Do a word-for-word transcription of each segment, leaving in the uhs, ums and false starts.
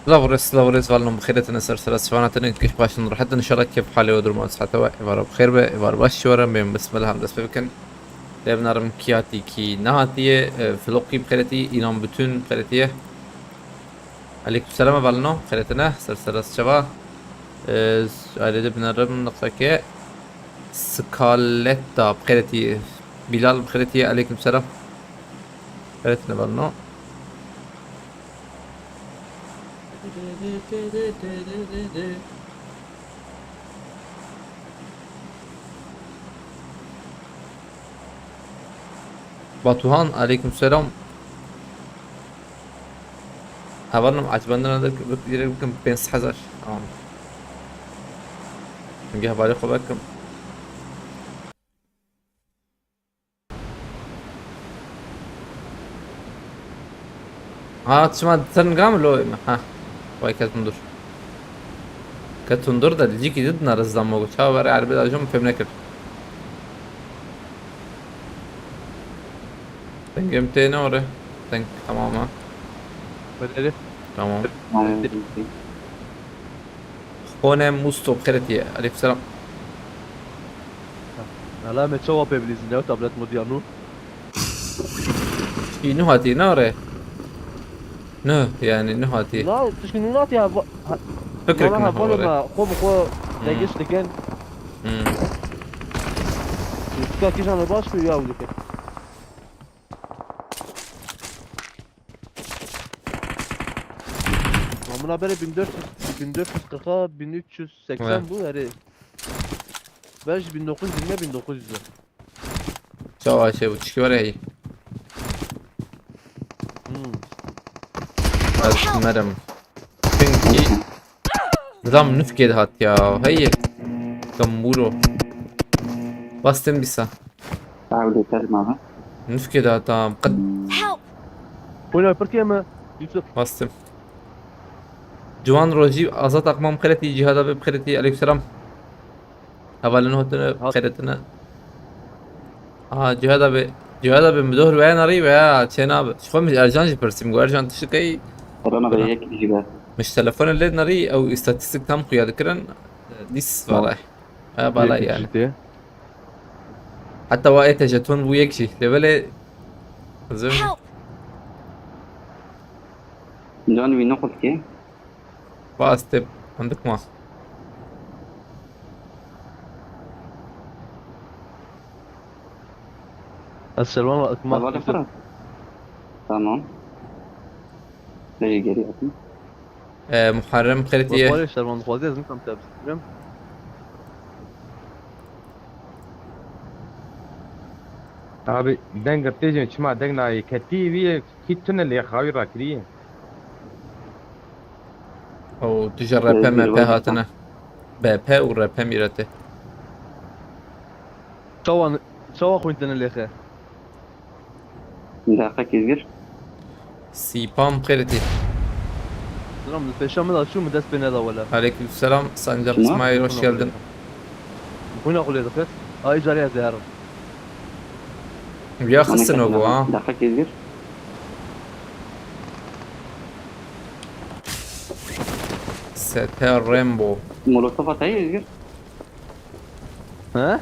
Silav û rêz, silav û rêz, valin bi xêretine ser sera sifana tinin, kîş başin rahetin, inşallah kêf halê we durma sihete we, êvara bi xêr be, êvar baş ji we re, bên bismillah em dest pê bikin. Lê binarim kî hatî kî nehatiye, e, Filoqî bi xêretî, înan bütün bi xêretî ye. Aleyküm selam valino, bi xêretine, ser sera çava. E, ayrı de binarim nokta ke Skaletta bi xêretî, Bilal bi xêretî, aleyküm selam. Bi xêretine valino. Batuhan, aleyküm selam. Hevalno, ecbendina de direk bikim pênc hezar. Tamam. Geh balê xwe vekim. Ha, çima tırnga mı lo mi? Ha. Vay ketundur. Ketundur da licik idi dina rızdan mogu. Çawa ver erbe da jom pem nekir. Dengim te ne ore? Deng tamam ha. Böyle. Tamam. Tamam. Hone Musto xêretî ye. Aleykümselam. Nala me çawa pê bilîzîne tablet modî ya nû? Çi nû hatî, ne re? Nû, yani nû hatî. Na, tişkî nû hatî ya, va-, ha, Fikrek nala nû ha, bale hore. Me, xwe bi xwe Hmm. Degiş dikin. Hmm. Tika kîjan baş ku ya wî dike. Lan buna böyle bin dört yüz, bin dört yüz kırka bin üç yüz seksen Evet. Bu, yani. Belki bin dokuz yüz yirmi, bin dokuz yüz. Çawa şey bu, çiki var ya. Hmm. Ez merim. Çünkü Zilam nifkê dihat ya. Hey. Gamuro. Bastım bir sa. Abi de terim abi. Nifkê dihat tam. Qıt. Help! Oyna pırtı yeme. Yusuf. Bastım. Ciwan Rojî, Azat Akman bi xêretî, Cihad abi bi xêretî, aleykümselam. Hevalin hotine bi xêretine. Aha, Cihad abi, Cihad abi, mi doh rüwaya narî veya çêna abi. Şu xwe mi Ercan jî pirsîm, gu Ercan tişikey. Rana be yek jî be. Miş telefonu lê narî, ew istatistik tam xuya dikirin. Dis valla. Ha, bala yani. Hatta wa ete jeton bu yek jî. Lê belê. Zim. Help! Can wî ne qulkê? Bas tep. Handik ma. Ez Selman ve Akma. Hevalê xwe re. Tamam. Lê geri atın. Ee, Muharrem xêretiye. Wexwale şervan dixwazî ez nikim te bifikirim. Abi, deng têjin çima deng nayê ketî vî kî tunelê xawî rakirî. O, tu ji R P M P hatine. B P û R P mîrete. Çawa, çawa xwîn tunelê xe? Deqek Êzgir. Sîpan xêretî. Selam, li pêşa min de çû, min dest pê neda wele. Aleyküm selam, Sancar Çima? İsmail, hoş geldin. Xwîna xwe lê dixist. Ay carê ez ê herim. Ya xistin o bu ha. Deqek Êzgir. Sete Rambo. Molotofa te Êzgir. He?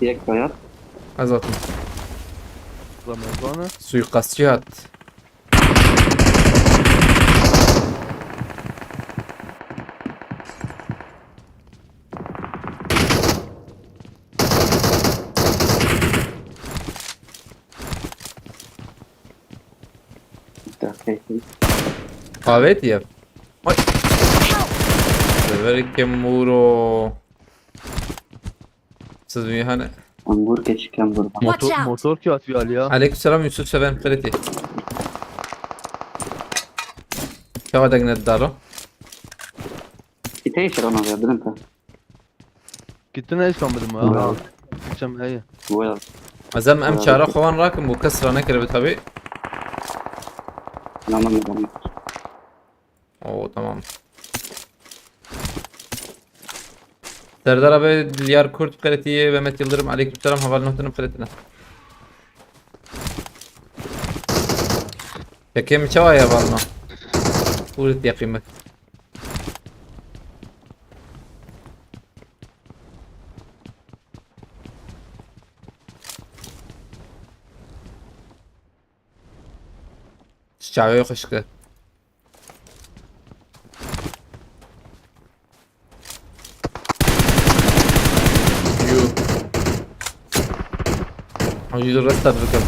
Yek bayat. Ez atim. Ramazan'ı. Suikastçı hat. Avêtiye. Ay. Severê ke mûro. Siz bir hani. Angur keçik angur. Watch out! Motor, motor ki atıyor Ali ya. Aleykümselam Yusuf Seven Kredi. Çawa degnet daro? Kiteyê şiran abi, bilim ka. Gittin ey son bilim ya. Bravo. Gideceğim ey. Bu ya. Azam em çara xwe wan rakin, bu kes ra nekiribe tabi. Tamam, tamam. Oo, tamam. Serdar abi, Dilyar Kurt Kredi, Mehmet Yıldırım, aleykümselam, heval notunu kredine. Yekê min çawa ye hevalno? Û li teqî min. Çavê xwe şikir. Yu. Hacı dur, restart bikim.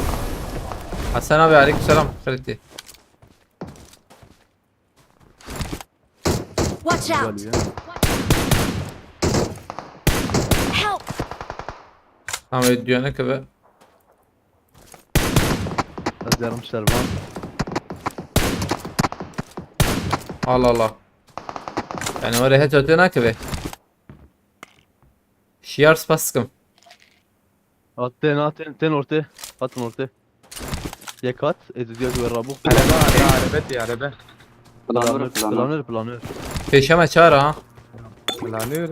Hasan abi, aleyküm selam. Xeritî. Watch out! Help! Tamam, evet, diyor ne kadar. Ez yarım şervan. Allah Allah. Yani oraya hiç öte ne ki be? Şiyar spas sıkım. Hat tên, hat tên, tên ortê. Hatin ortê. Yek hat, ez diyor ki rabû. Araba, araba, araba diye araba. Planör, planör, planör. Pêşeme çar ha. Planör.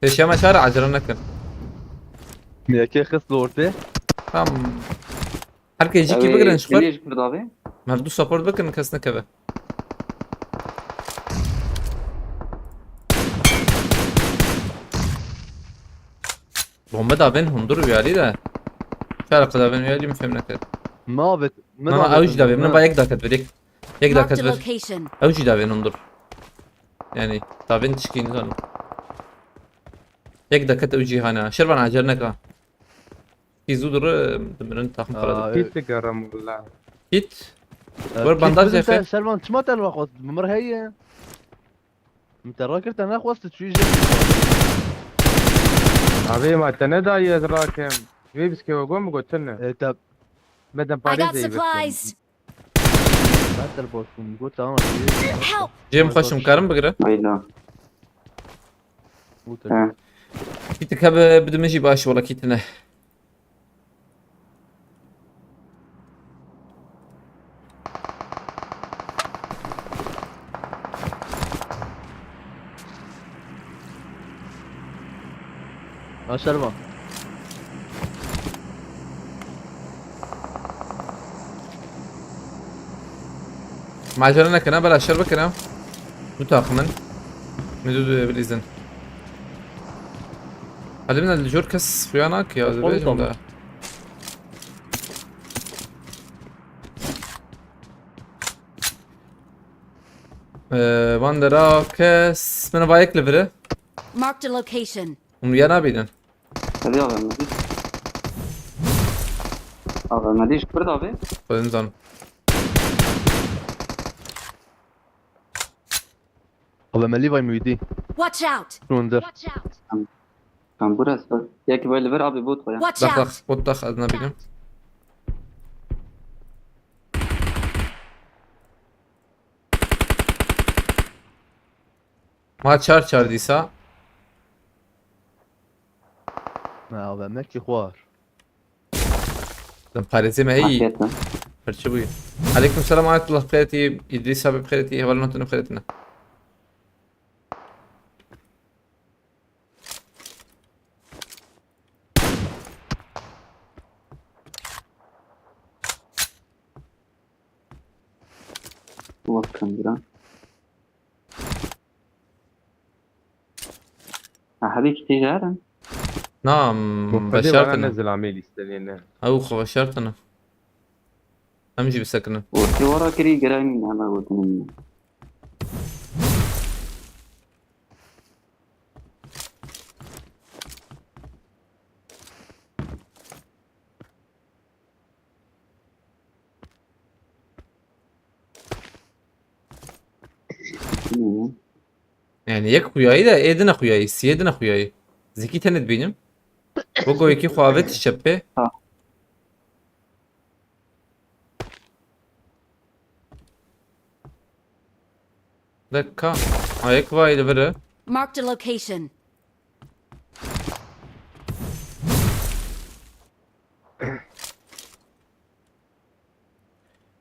Pêşeme çar, acele nekin. Yekê xist li ortê. Tamam. Her kes jikî bigirin ji xwe. Ew ê, ew ê ji kir davê. Mevdû support bikin, kes nekeve. Bombe davên hundur wî alî de. Çar qe davên wî alî, min fêm nekir. Ma vet, ma ew jî davê, min ba yek daket vir, yek. Yek daket vir. Ew jî davên hundur. Yani, davên tişkî nizanim. Yek daket ew jî hane. Şervan acer neka. Kî zû dir, dimirin taxim xirab. Aa, kit digerim willa. Kit? Ee, wer bandaj kit, efe. Şervan, çima te xwest? Mimir heye. Min te rakir, te nexwest, tu çûyî jê. Abi, ma te nedayî ez rakim. Wê biskê we got, min got tune. E, te... Medan parê zeyî bikim. Better bot bûm, got tamam. Help! Cem xweşim, karim bigire? Hayda. He. Kit dike bi, bidime jî baş, wala kit ne. Aşerma. Macera nekine, bela şer bikine. Du takımın. Min du du bilîzin. Hadi min li jor kes xuya nak ya, dibêjim de. Ee, van dera kes. Min va yek li viri. Marked a location. Hûn ya nabînin. Hadi abi, Mehdi. Abi, Mehdi, ji kur da be? Xwedin zan. Abi, me lîvay Muhîdî. Watch out! Şûndir. Watch out! Tam burası. Yek böyle ver abi, bot koyan. Watch out! Dax, dax, bot dax, ez nabînim. Ma çar çar dîsa. Me A V M ki xwar. Dem parêzê me heyî. Hakikaten. Perçe bûyî. Aleyküm selam, Ayetullah bixêretî, Îdrîs abi bixêretî, hevalên hatine bixêretine. Wek kendira. Ha, hebî kitî jerin? Na, m, beşartine. Zilamê lîstelê ne. Ew xwe veşartine. Em jî bisekinin. Ortê wara kirî, girayî min hema gotinê min. Yani yek xuyayî de ê dine xuyayî, siyê dine xuyayî. Zikî tenê dibînim. Bo goyekî xwe avêt çepê. Ha. Dakika. Ayek vay li viri. Marked a location.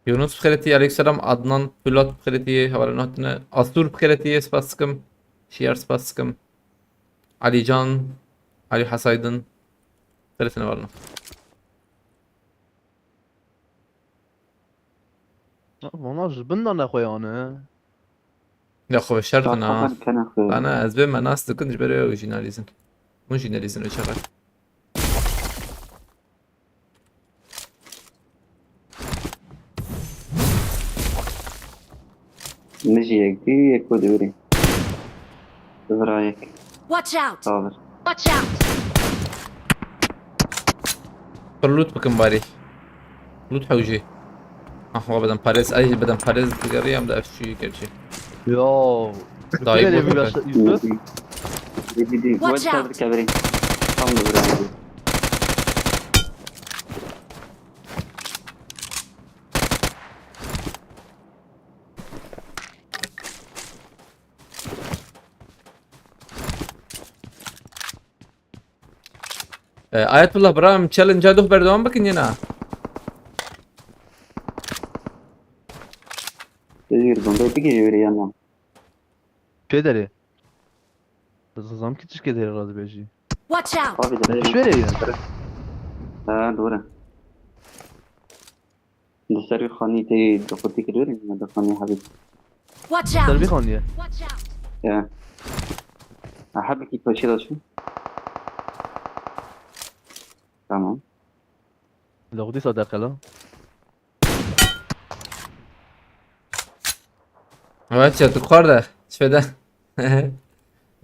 Yunus bixêretî, aleykümselam. Adnan Polat bixêretî, hevalên hatine. Asur bixêretî, spas dikim. Şiyar spas dikim. Alîcan, Alî Hesaydin. Xêretine varna. Vana ji bin de nexwe yani. Ya xwe şert na. Ana ez bê me nas dikin ji ber ew jî nalîzin. Hûn jî nelîzin o çaxer. Min jî yek dî, yek ku diwirî. Vira yek. Watch out! Sabir. Watch out! Pir loot bikim barî. Loot hewcî. Ah, wa bedem parêz, ay bedem parêz digeriyam da F G gerçi. Yo. Dayı Nereye bu bir kadar. Başla-, Yusuf? Dî, dî, dî. Watch out! Web server keverî. Tam da vira. Ee, Ayetullah bira, em challenge-a doh berdewam bikin yena? Dêr bombe dikî jê wêrê yan. Kê derê? Zazam ki tişkê derê razî bêjî. Watch out! Abi de. Kişwêrê ye. Ha, doğru. Di ser wî xanî tê di xwe tê kiriyor, ya da xanî hebî. Watch out! Ser vî xanî ye. Watch out! Ya. Ha, hebî ki koşu da şu. Tamam. Logdî sadaqela. Evet ya, tu xwar de. Şöyle.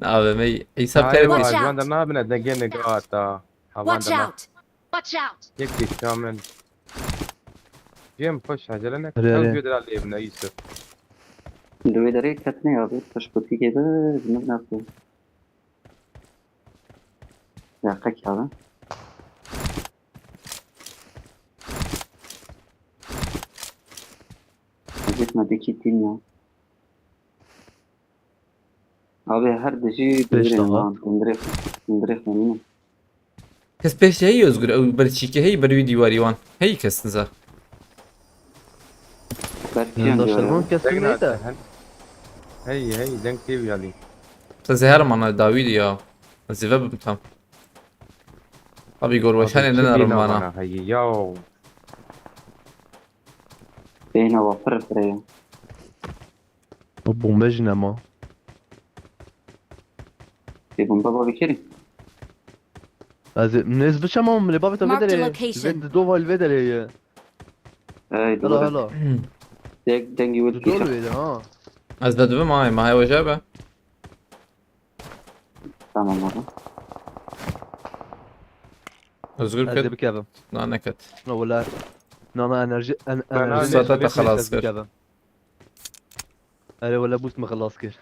Abi, me hesap Hayır, terbiye. Watch out! Van da nabine dengê nigata. Havan Watch da na. Out! Watch out! Yek yek kamil. Cem, hoş, acele ne? Hadi, hadi. Ew gödra lêbine, Yusuf. Di wê derê ketine ya, bir taşkotî gebe, bilmem ne yapıyor. Ya, kaç abi? Gitme, bir kitin ya. Abi her dijî Beş diwirên daha. Wan, hundirê, hundirê xwe nîne. Kes pêş heyî Özgür, ew ber çîkê heyî ber wî dîwarî wan. Heyî kes niza. Berçiyan Yandaşlarımın diyor. Kesin Degna neydi? Sen. Hey, hey, denk tê viyalî. Te zehar mana dawî di ya. Ez ê vebim tam. Abi gor weşanê ne narim mana. Heyî, yaw. Beyna wa pir pir ya. O bombe jî nema. Ê bombe bavê kerî. Ez ê, ez biçem ama li bavê te Marked a vedere. Location. Ved dova li vedere ye. Ey, hela, doğru. Hela. Deng, dengi wê dikişa. Dolu vede ha. Ez bedibim ay, ma hewa jebe. Tamam abi. Özgür ket. Ez de bikevim. Na ne ket. Na wala. Na na enerji, en, enerji. Sata te xelas kir. Erê wele bûst min xilas kir.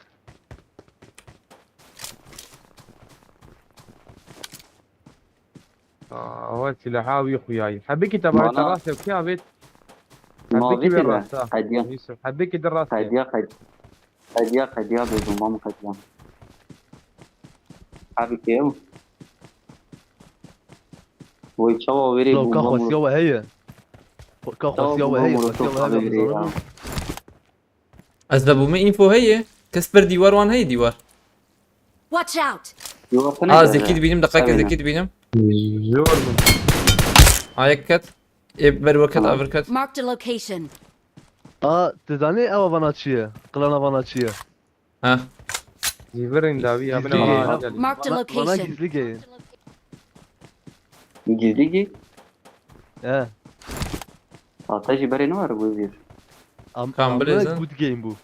Aa, ew silahê wî xuyayî. Hebikî te bayta rastê kî avêt? Hebikî wê rasta. Yusuf, hebikî di rastê. Qediya, qed-, qediya, qediya bê bomba min qediya. Hebikî ew. Wê çawa wêrê bomba min. Ka xwestiya we heye. Ka xwestiya we heye, xwestiya we heye. Ez de bûme info heye. Kes ber dîwar wan heye dîwar. Watch out! Ha, Zekî dibînim, deqeke Zekî dibînim. Zor bû. Ha, yek ket. Ê ber we ket, a vir ket. Marked a location. A, tu zanî ewa vana çi ye? Qilana vana çi ye? Ha. Zîvirên dawî ya bine. Marked a location. Gizlî ge. Gizlî ge? He. Ata jî berê ne var bu zîr. Kam bilêzin? Good game bu.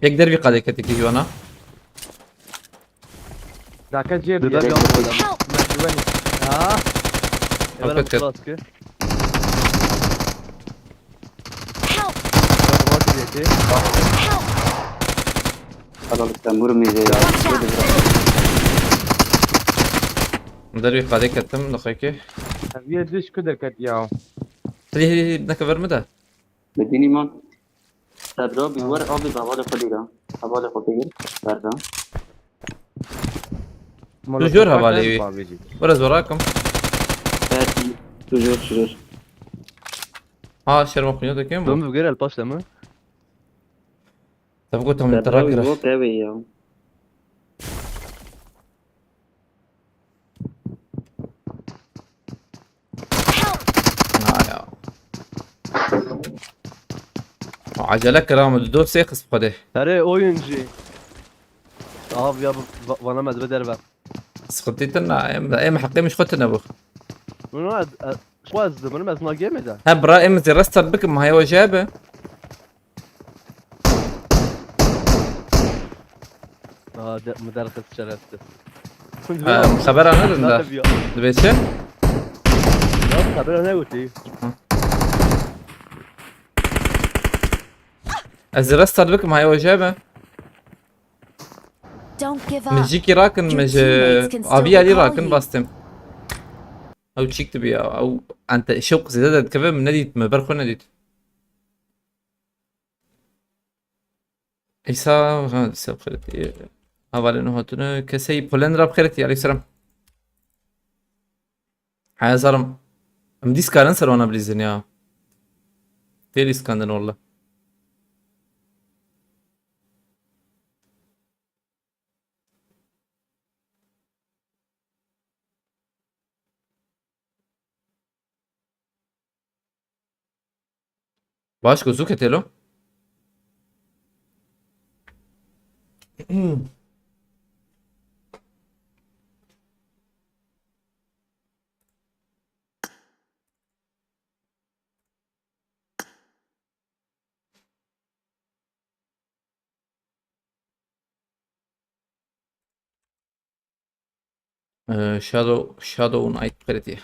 Yek dervî qadê ketekî jî wana. Dake cêr diye. Help! Merdivenî. Ha. Ev ket ket. Help! Help! Help! Helal sen vurmayacağım ya. Watch out! Dervî qadê ketim, lixekê. Seviye düş ku derket ya. Hadi hadi hadi, ne kadar mı da? Medeni man. Te bira bî wer abi be hevalê xwe lîra. Hevalê xwe bigir. Berda. Tu jor hevalê wî. Were zor akim. Berdi. Tu jor tu jor. Ha şerma xunya dikêm bu. Dön bigir el paşla mı? Te gotam terak. Yok evi ya. Ha ya. Acele kira min, dot sê xist xwedê. Herê oyuncu. Abi ya bu va- vana mezbe derve. Sıkıntı tına, em, em hakkı miş xwetine bu. Bunu ez, ez, xwez de bunu ez nageme de. Ha bra em zî restart bikim, haya o jebe. Aa de, müderxis şerefsiz. Ha, xebera ne dinda? Dibê çi? Ya xebera ne gotiye? Ez zî restart bikim, haya o jebe. Don't give up. Min jîkî rakin, min ji avî alî rakin bastım. Ew çîk dibi ya. Ew ente şewq zêde de dikeve, min nedît, min ber xwe nedît. Îsa, ha, dîsa bi xêr tî. Hevalên hatine, kesey Polen ra bi xêr tî, aleyhisselam. Haya zalim. Em dîskarin ser wana bilîzin ya. Tê dîskandin walla. Baş ku zû ketê lo. Ee, Shadow, Shadow Knight krediye.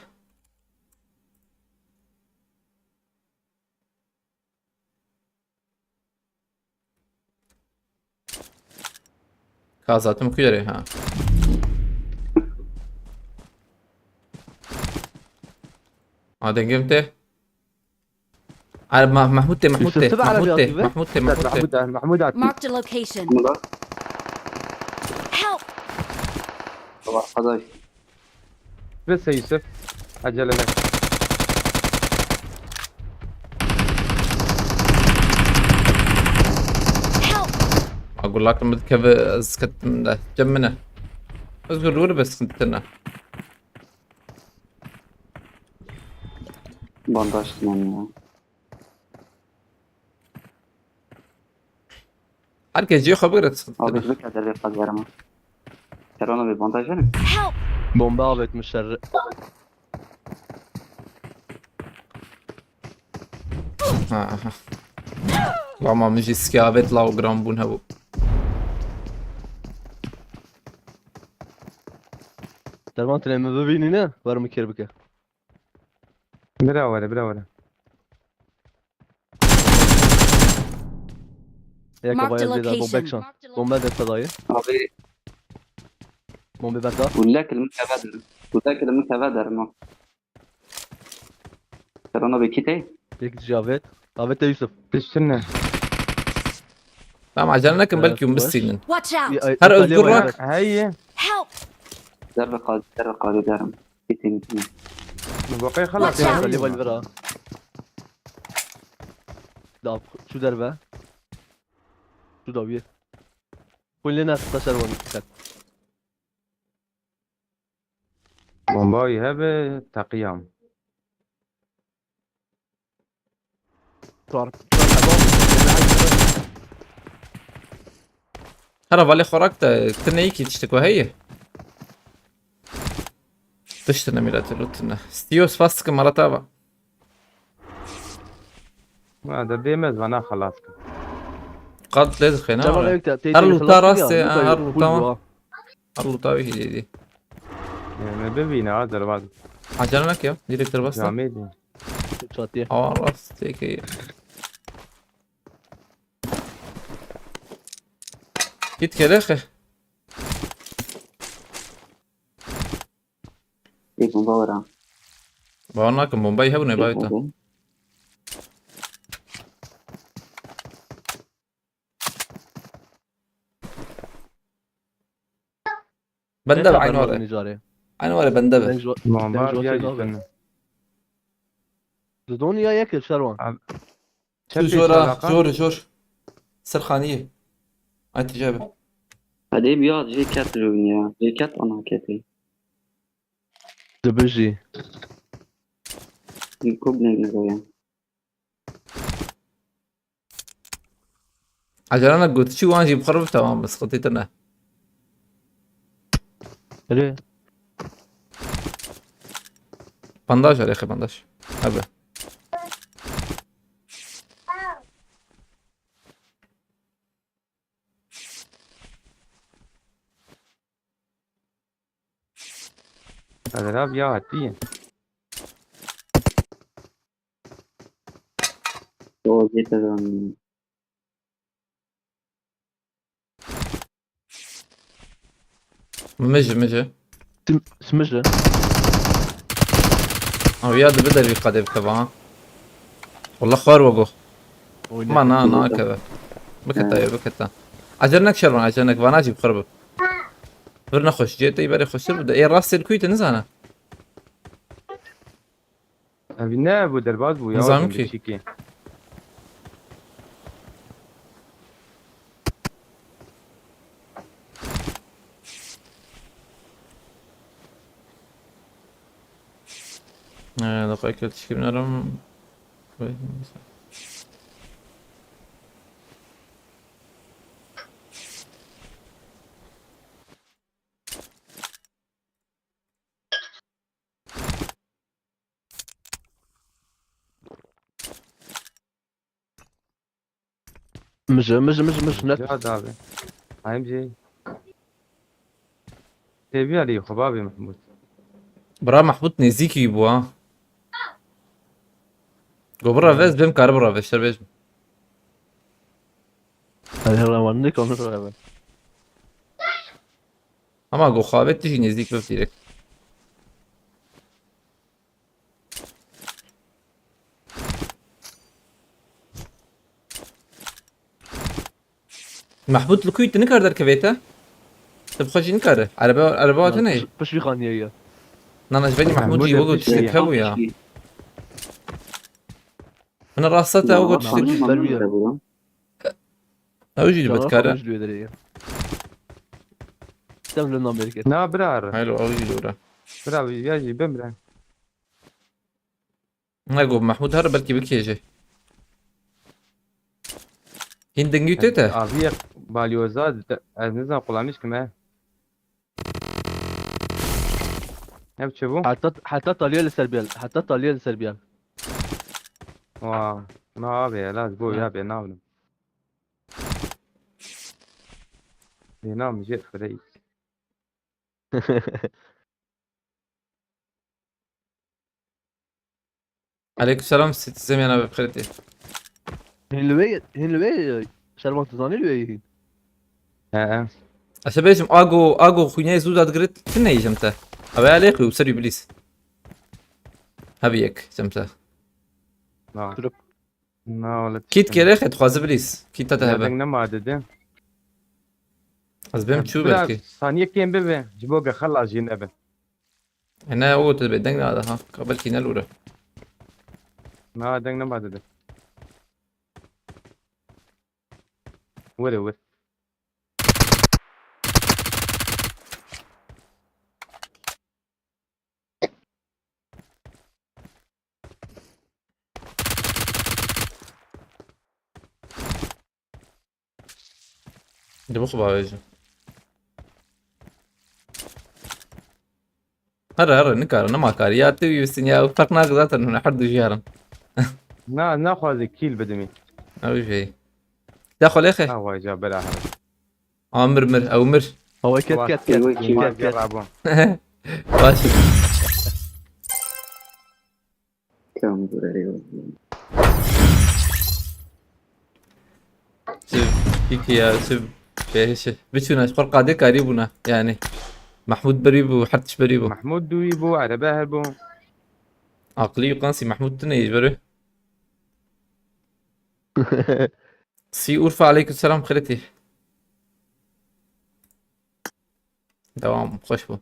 Ka zaten ku yere ha. Ha dengim te. Ay, Ma-, Mahmut te, Mahmut te, Mahmut te, Mahmut te, Mahmut te. Mahmud, Mahmud abi. Marked a location. Burada. Help! Tamam, arkadaş. Ve Yusuf. Acele et. Help! A gulakim bidkeve ez ketim de. Cem mine. Ez gurur bes kintine. Bandaj tamam ya. Herkes cihê xwe bigire. Abi bir kadar bir kadar ama. Serana bir bandaj verin. Help! Bomba avêtmiş şerri. Ha, aha. Lama min jî skî avêt, law giran bûn hebû. Derman tine mi bibînî ne? Ver mi kêr bike. Bira were, bira were. Yek Marked a avaya zêda bombe location. kişan. Bombe de sedayı. Abi Bombe berda. Gullek ilmi keve derim. Gullek ilmi keve derim ha. Serana bir kite. Yek cavêt. Avêt de Yusuf. Piştine. Tamam, acele nekin, Evet, belki hûn baş. bistînin. Watch out! Her özgür rak. Heyi. Help! Derbe kal, derbe kal derim. Bitin, bitin. Baqay xelas. Watch out! Kali val vira. Da şu derve. Şu da bir. Kullena taşar var dikkat. Bombayı hebe takıyam. Çarp. Hera valê xorak de tine yekî tiştek we heye. Tiştine mîratê lûtine. Stiyo spas dikim, Maratava. Ma da bêmez vana xelas kir. Qat lê dixêne. Çabuk Ama ayakta. Her lûta rastê, ha, her lûta. Her lûta wî hîdê dî. Me bibîne ha derbaz. Acele neke ya. Direktir bas da. Camê dî. Çatıya. Aa, rast teke. Git gelexe. Bir bomba var ha. Bawer nakim, bombayî hebû ne Bir bayta. bomba. Bende be, aynı were. Aynı were, bende be. Lan var ya, gitsin. Didon ya yek Şerwan. Abi, tu çepê jora, çalakan. Jor, jor. Ser xaniyê. Ay ticabe. Hadi bir yat, ceket rûn ya. Ceket ana keti. Dibijî. Kub ne ne ya. Ecelana got çi wan jî bi xwe re bi, tamam, bi, sıkıntı tine. Erê. Bandaj, erê, bandaj. Abi. Hadi abi ya, hadi. O, yeter lan. Mijî, mijî. Sim-, simijî. Ew ya dibi derî qedê bikeva ha. Wallah xwar we go. Oyna. Ma na, na keve. Biketa ye, biketa. Ecer nek Şervan, ecer nek. Vana jî bi xwe re bi. Vir nexweş. Cê te berê xweştir bi de. Ê rastê li kuyê te nizane. Ev ne bu, derbaz bû ya. Nizam ki. Çiki. Ee, dakika, tişkî binerim. Mijî, mijî, mijî, mijî, net. Ya da abi. Hayır, şey. Seviye Ali, xwe bavê Mahmud. Bira Mahmud nêzîkî bû ha. Go bira vez, bim kare bira vez, şer bêjim. Hadi lan, ne konuşuyor abi? Ama go xabet tijî nêzîk bib direkt. Mahmud li kuyê tu nikar derkevê te? Tu bi xwe jî nikare. Erebe, erebe te ne? Piş-, piştî xaniye ye. Na, na, ji benî Mahmud jî wego tiştek hebû ya. Min rasta te wego tiştek. Mahmud ser bû ya. Ew jî dibit kare. Tamam, jî dibit kare. Tem li Amerîka. Na, bira re. Haylo, ew jî dora. Bira, ya jî bimre. Ne go Mahmud, her belkî bikêje. Hîn dingî tê te? Abi, yek balyoza, ez nizam kullanmış kime. Ev çi bû? Heta, heta taliye li ser biyel. Heta taliye li ser biyel. Wa, na abi, ya, laz go ya be, ne yapayım? Bênam jê fireyî. Aleykümselam, Citizen yana bi xêr tê. Hîn li wê, hîn li wê, Şervan, tu zanî li wê hîn? He, he. Ez ê bêjim, Ago, Ago xwîneyê zû da digirit, tu neyê cem te. Ew ê lê xwe û ser wî bilîs. Hebi yek cem te. Na. Durup. Na, wele. Kît tiştim. Kêrê xet xwazi bilîs. Kît te hebe. Deng nema dide. Ez bêm çû belkî. Saniyê kêm bibe. Ji bo ge xela jî nebe. E, ne, o te be deng nade ha. Ka belkî ne lûre. Na, deng nema dide. Were, were. Di bixwe bavêjim. Here, here, nikare, nema karî. Ya tu wî wîstin ya, ew ferq nake zaten hûn her du jî herin. Na, naxwaze kill bidimî. Ew jî. Da xwe lê xe. Ha, vay ca bela here. A mir, mir, ew mir. Ew ket, ket, ket, ket, ket. Baş. Kam gurerê. Çi, pîkî ya, çi bêhişe. Biçûna ji xwe qadê karî bûna, yani. Mahmud berî bû, her tişt berî bû. Mahmud dûyî bû, erebe her bû. Aqilî û qansî Mahmud tune yê ji berê. Sî Urfa, aleyküm selam, xêretî. Devam, xweş bû.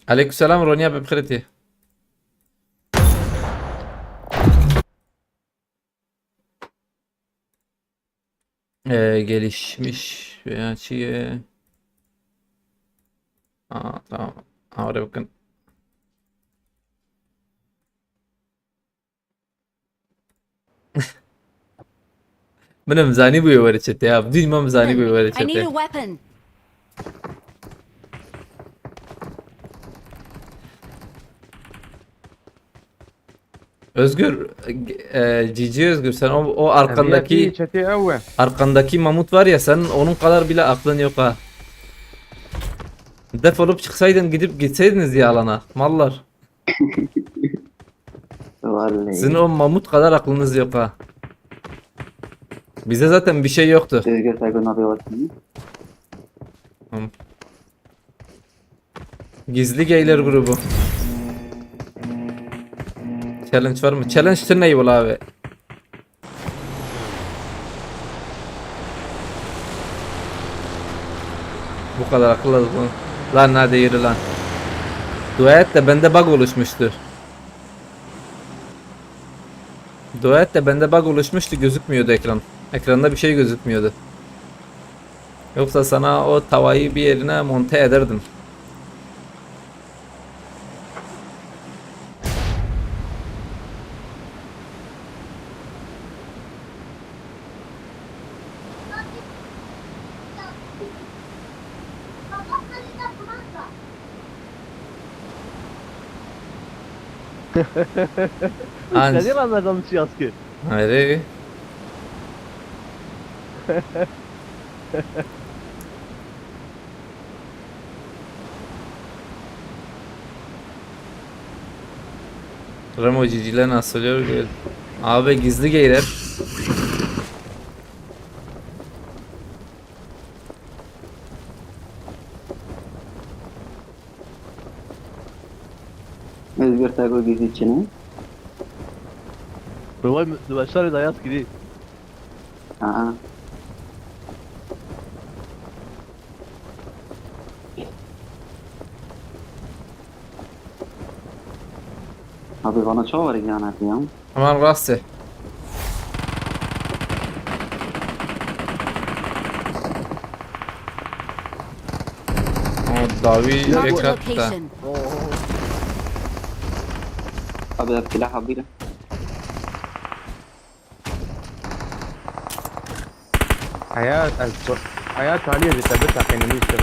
Aleykümselam Ronya, bi xêr tê. Ee, gelişmiş veya çi ye? Aa, tamam. Ha, oraya bakın. Min em zanî bûye were çete ya. Dîn me em zanî bûye were çete. I need a weapon. Özgür, e, Cici Özgür, sen o, o arkandaki, Emniyeti çete ew e. Arkandaki mamut var ya, senin onun kadar bile aklın yok ha. Defolup çıksaydın, gidip gitseydiniz ya alana. Mallar. Vallahi. Sizin o mamut kadar aklınız yok ha. Bize zaten bir şey yoktu. Özgür Saygun abi var şimdi. Tamam. Gizli geyler grubu. Challenge var mı? Challenge tırnayı bul abi. Bu kadar akıllı bu. Lan hadi yürü lan. Dua et de bende bug oluşmuştu. Dua et de bende bug oluşmuştu, gözükmüyordu ekran. Ekranda bir şey gözükmüyordu. Yoksa sana o tavayı bir yerine monte ederdim. An- Seni Ramazan çiyaskı. Hayır. Remo cicilen asılıyor gel. Abi gizli geyler. Özgür Tago gizli çini. Rıvay mı? Başlar da yaz gidi. Aa. Abi bana çok var yani ya. Hemen rastı. O davi Marked a yek hatta. Location. Abi silah abi. Heya, ez ço-, heya taliyê ji te biteqînim, îşte.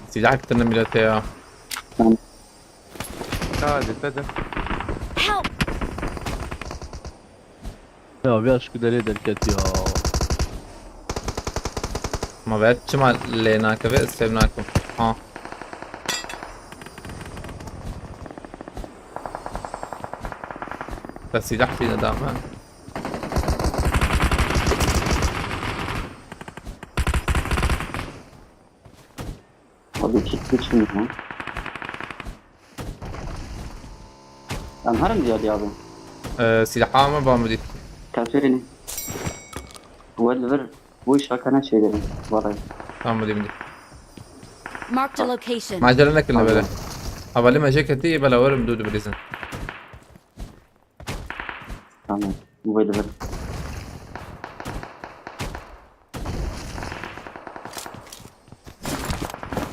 Silah bitirdim milete ya. Tamam. Hadi, hadi. Help! Ya, vêya ji ku derê derket ya. Ma ver çima lê nakeve, ez fêm nakim. Ha. Te silah tîne da me. Abi kit biçim ya. Em herin diye diye abi. Ee, silaha mı bana mı dit? Kaçırın. Well ver. Bu iş hakikaten şey dedim. Vallahi. Tamam, mı diyeyim. Marked a location. Macera ne kılına böyle? Tamam. Havali mecek etti, bela varım, dudu bilirsin. Tamam. Bu böyle ver.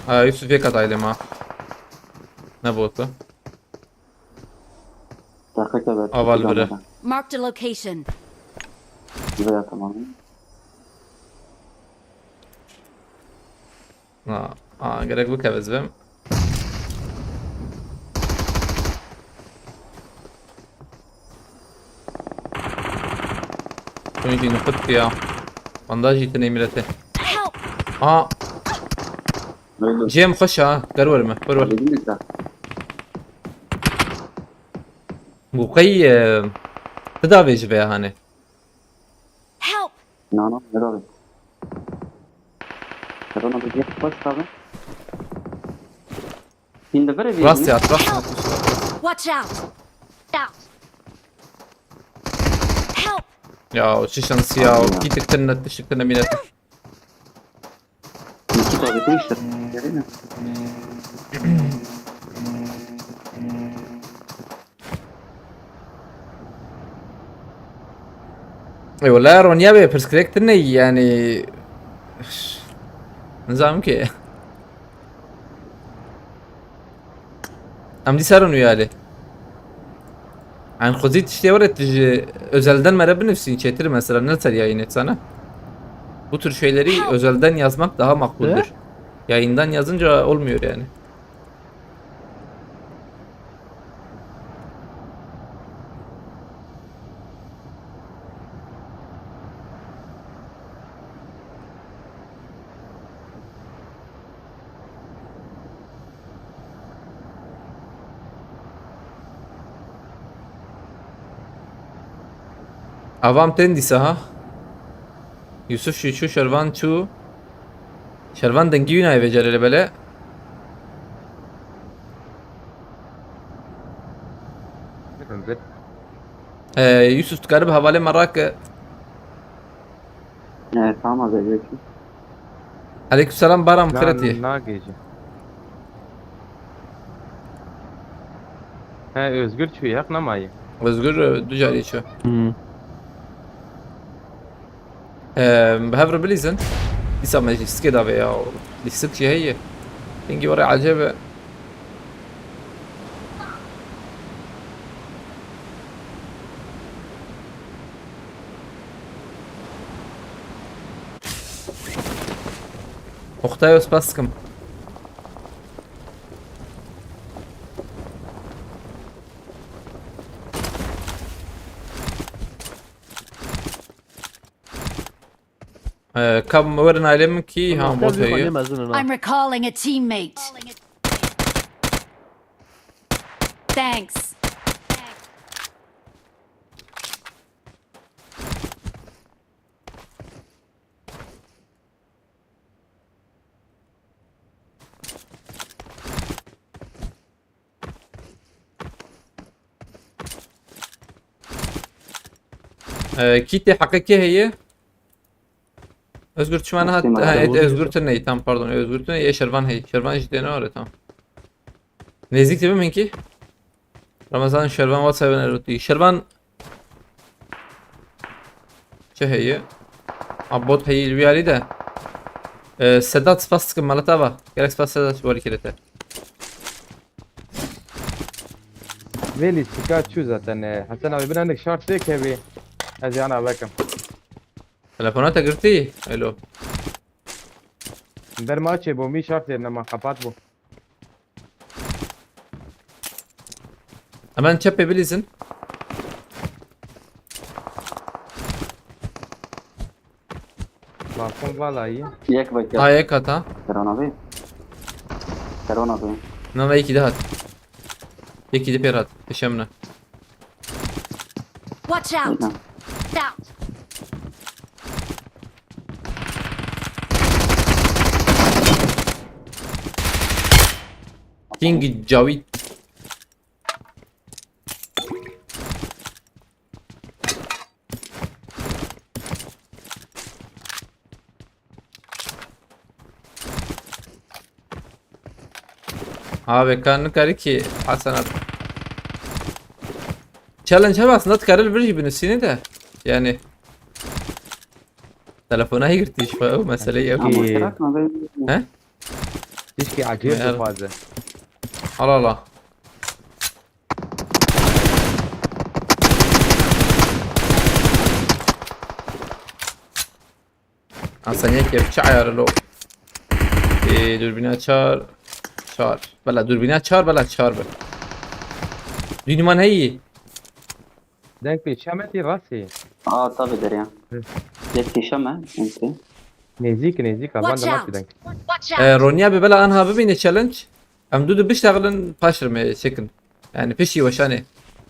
Ha, Yusuf yek ataydım ha. Ne botu? Dakika kadar. Aval bire. Marked a location. Buraya tamam. Ha, ha, gerek bu kevez bim. Şunu ki nukut ya. Bandaj yitin emirete. Help! Ha. Öldüm. Cem xweş ha. Derwer me. Derwer. Dedim ya. Bu qey, e, ti davê ji vê hanê? Help! Na, na, ne davê? Serana bir yer baş tabi. Şimdi böyle bir Rast yat, rast yat. Watch out! Out! Help! Ya o çi şans ya, o kîtik tine, tiştik tine mînet. Nikî tabi değiştir. E wala Ronya be, pirsgirêk tine yani. Nizam ki. Em dîsa rin uyarê. Yani xwezî tiştê were tu ji özelden mere binivsîn çêtir mesela, ne ser yayın etsene. Bu tür şeyleri özelden yazmak daha makbuldür. Yayından yazınca olmuyor yani. Avam tên dîsa ha. Yusuf jî çû, Şervan çû. Şervan dengî wî nayê vêcerê lê bele. Ee, Yusuf, tu karib hevalê me rake. Evet, tamam abi, evet. Aleykümselam Baram, xêr hatî. Nagêjî. He, Özgür çû, yeq nemayî. Özgür e, du carî çû. Ee, bi hev re bilîzin. Dîsa me lîstikê dabe ya. Lîstik jî heye. Hingî were ecêb e. Oxtayo, spas dikim. Ee, kam werin ailê min kî ha bot heye. I'm recalling a teammate. Thanks. Ee, kîtê heqê kê heye? Özgür çima nehat? Özgür Ha, nehat. et, Özgür tine, tam pardon, Özgür tine, ye Şervan hey. Şervan jî têne were, tamam. Nêzîk dibe min kî? Ramazan Şervan WhatsApp-ê nerûtî. Şervan çi heye? A bot heye li wî alî de. Ee, Sedat, spas dikim, maleta va. Gerek spas Sedat, wali kirete. Vê lîstika çû zaten, e, Hesen abi, binanek şart têkevî. Ez yana vekim. Telefona te girtî? Alo. Derma çê bû, mî şart tê nema, xepat bû. Hemen çepê bilîzin. Lafın vallahi. Yek bekle. Ha, yek hata. Serhan abi. Serhan abi. Nana yekî de hat. Yekî de pêr hat. Peşemne. Watch out! Aynen. Out! King Cavit. Abi kan nikarî ki Hasan abi. Challenge hebe aslında dikarî li vir jî binusînî de. Yani. Telefona hî girtî ji xwe, ew mesele ye. Ama Ee. bırakma be. He? Tişkî acayip Meğer- dixwaze. Al al al. Hasan yek ev çi ayarı lo? Ee, dürbüne çar. Çar. Bela dürbüne çar, bela çar be. Dünman heyi. Denk pê çemetî rastî. Aa, tabii der ya. Hı. Yek kişeme, enti. Nêzîk, nêzîk, avan Watch de out! nasî denk. Watch out! Ee, Ronya be bela anha bibîne challenge. Em du de biştaxilin paşrime çekin. Yani pişi weşane.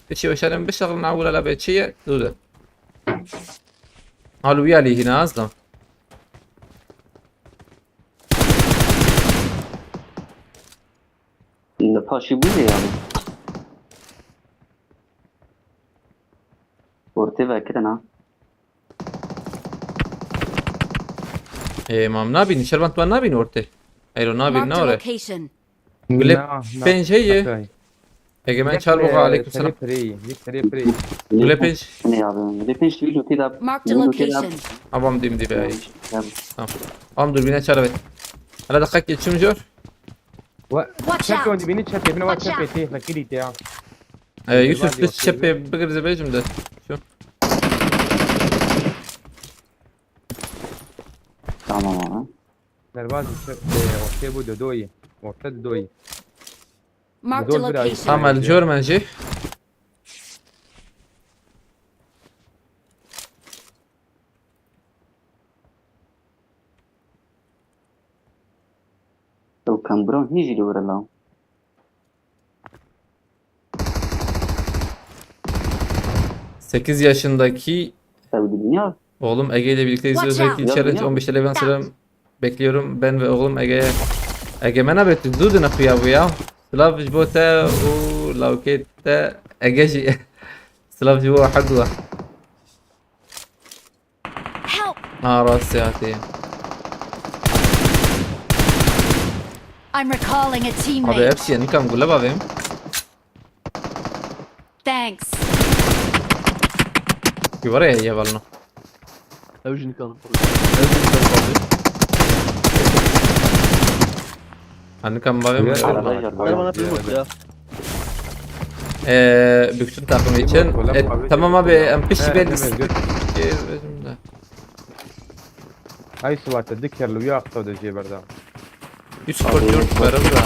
Pişi weşane biştaxilin awula la be çiye du de. Halu ya li hina azda. Li paşî bûye yani. Ortê vekirin ha. Ê, mam nabînî, şervan tu nabînî ortê. Eyro nabînî Marked a nore. Location. Gule Na, na, pênc heye. Takay. Ege men Yek çar boxa serê aleykum selam. Pirî, yek serê pirî. Gule pênc. Ne abi? Gule pênc şu lotê de. Marked a Gule lotê de. Location. Avam dîm dî be. Ya, Tamam. Am dur bine çare be. Hala dakika geçim jor. Wa, Watch çepê out! wan dibînî çepê, bine wa Watch çepê out! tê, xekirî tê ya. Ee, Yusuf Bak, tu bak, çepê bigir zebecim de. Şu. Tamam abi. Derbazî çe-, e, ortê bû dodoyî. Orta dodoyî. Marked a Zor bir ay. Location. Tamam, el jor men jî. Ew kambira hîn jî li wir e la. Sekiz yaşındaki Ew di dinya. oğlum Ege ile birlikteyiz. Watch Özellikle out. challenge on beş elli bin selam bekliyorum. Ben ve oğlum Ege. Ege mena be tu dudun akuya bu ya. Slav ji bo te û lawkê te Ege jî. Slav ji bo herdua. Help! Ha, rast ya, te. I'm recalling a Abi teammate. hepsi ya, nikam gule bavim. Thanks. Yuvara ya, ya valno. Ew jî nikan. Ew jî nikan abi. Ha, nikam bavim. Ya, Sen bana film at ya. Ee, bütün takım için. Yok, E, abi, tamam abi, yok. em pişi Ha, ben evet, istedim. evet. Gezmedim de. Ay suwate dikerli ya akta de jê berda. Üç koridor var burada.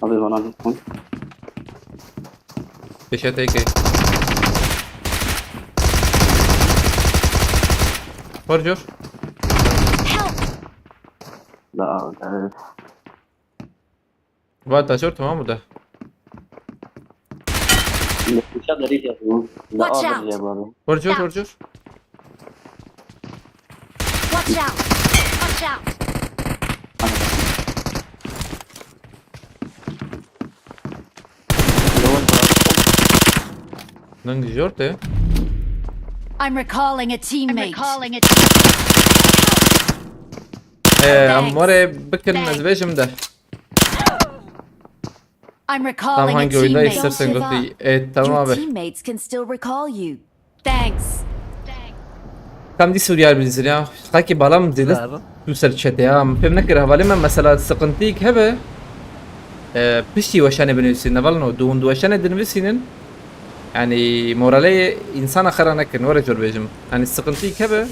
Abi bana bir kon. Beşe tek. Koridor. Help! La, evet. Var taşıyor, tamam mı da? Dışarı da rejya bu. La Watch abi out. ya bu abi. Koridor, koridor. Watch out! Watch out! Nang jor te. I'm recalling a teammate. Ee, Thanks. amore bakın Thanks. ezbejim de. I'm recalling Tamam, a hangi oyunda teammate. istersen götü. Evet, tamam Your abi. Teammates can still recall you. Thanks. Tam di Suriyar bilirsin ya. Sanki balam dedi. Ver. Tu ser çete ya. Pem ne kira havale men mesela sıkıntı ilk hebe. E, pişti weşane binivîsî, ne valno, dûn di weşane dinivîsînin. Yani moralê insana xera nekin, were jor bêjim. Yani sıkıntı ilk hebe.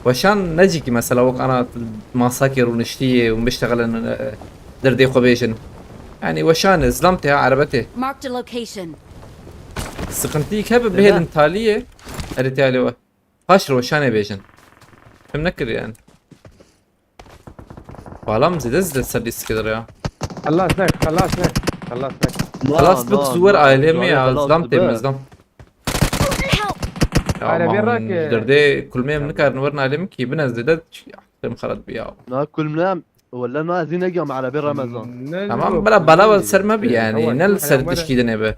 Weşan necîkî mesela wek ana masakê rûniştiyê û biştexilin, e, derdê xwe bêjin. Yani weşan e, zilam tê ha, erebe tê. Marked a location. Sıkıntı ilk hebe bihêlin taliyê. Erê tê alê we. Paş re weşanê bêjin. Pem nekir yani. Balam zêde zêde ser lîstikê de ya. Xelas nek, xelas nek, xelas nek. Xelas bik zuwer ailê me ya, zam tê me, zam. Help! Ya Aile bir aman, rak, e, derdê kulmê em nikarin werin ailê min kî bine zêde, aklım xerat bi ya. Na kulmne, wala na ez yine gam Erebê Ramazan. Tamam, bela bala ser me bi yani, ne li ser tişkî dinê be.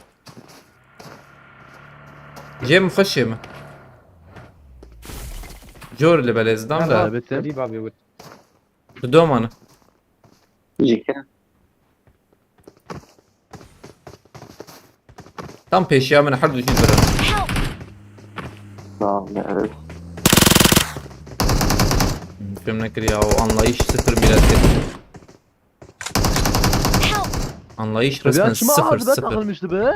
Cem xweşê mi? Cor li belê zidam da. Elbette. Tu domanı. Jike. Tam peşiya min her duşî birin. Help! Sağ ol, evet. Film nekir ya, o anlayış sıfır millet. Help! Anlayış Ya resmen şima sıfır ağzına sıfır. takılmıştı be.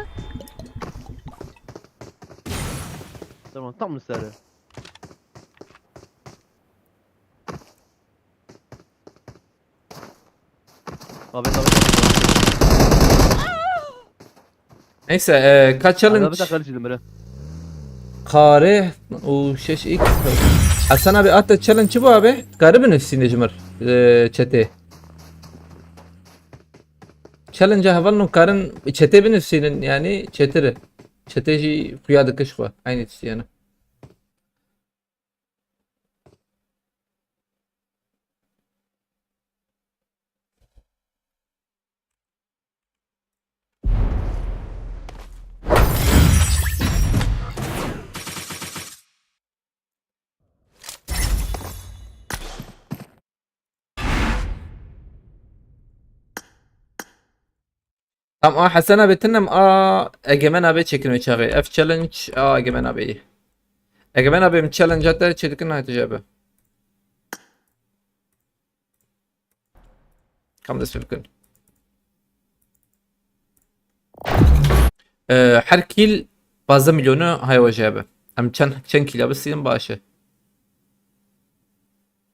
Tamam, tam mı sarı? Abi, abi. Neyse, e, ka Abi, challenge bir dakika, Cemre. Kare û şeş x. Hasan abi, ata challenge çi bu abi? Kare binivîsîne ji mir, e, çetê. Challenge heval nû karin çetê binivîsînin yani çetiri. Çetê jî xuya dikiş xwe. Aynı tiştî yani. Em a Hesen abi tinem a Egemen abi çekin wê çaxê. Ev challenge a Egemen abi. Egemen abi em challenge te çê dikin nayê tu jê be. Kam dest pê bikin. Ee, her kîl pazdeh milyonu haya we jê be. Em çend, çend kîla bistînin baş e.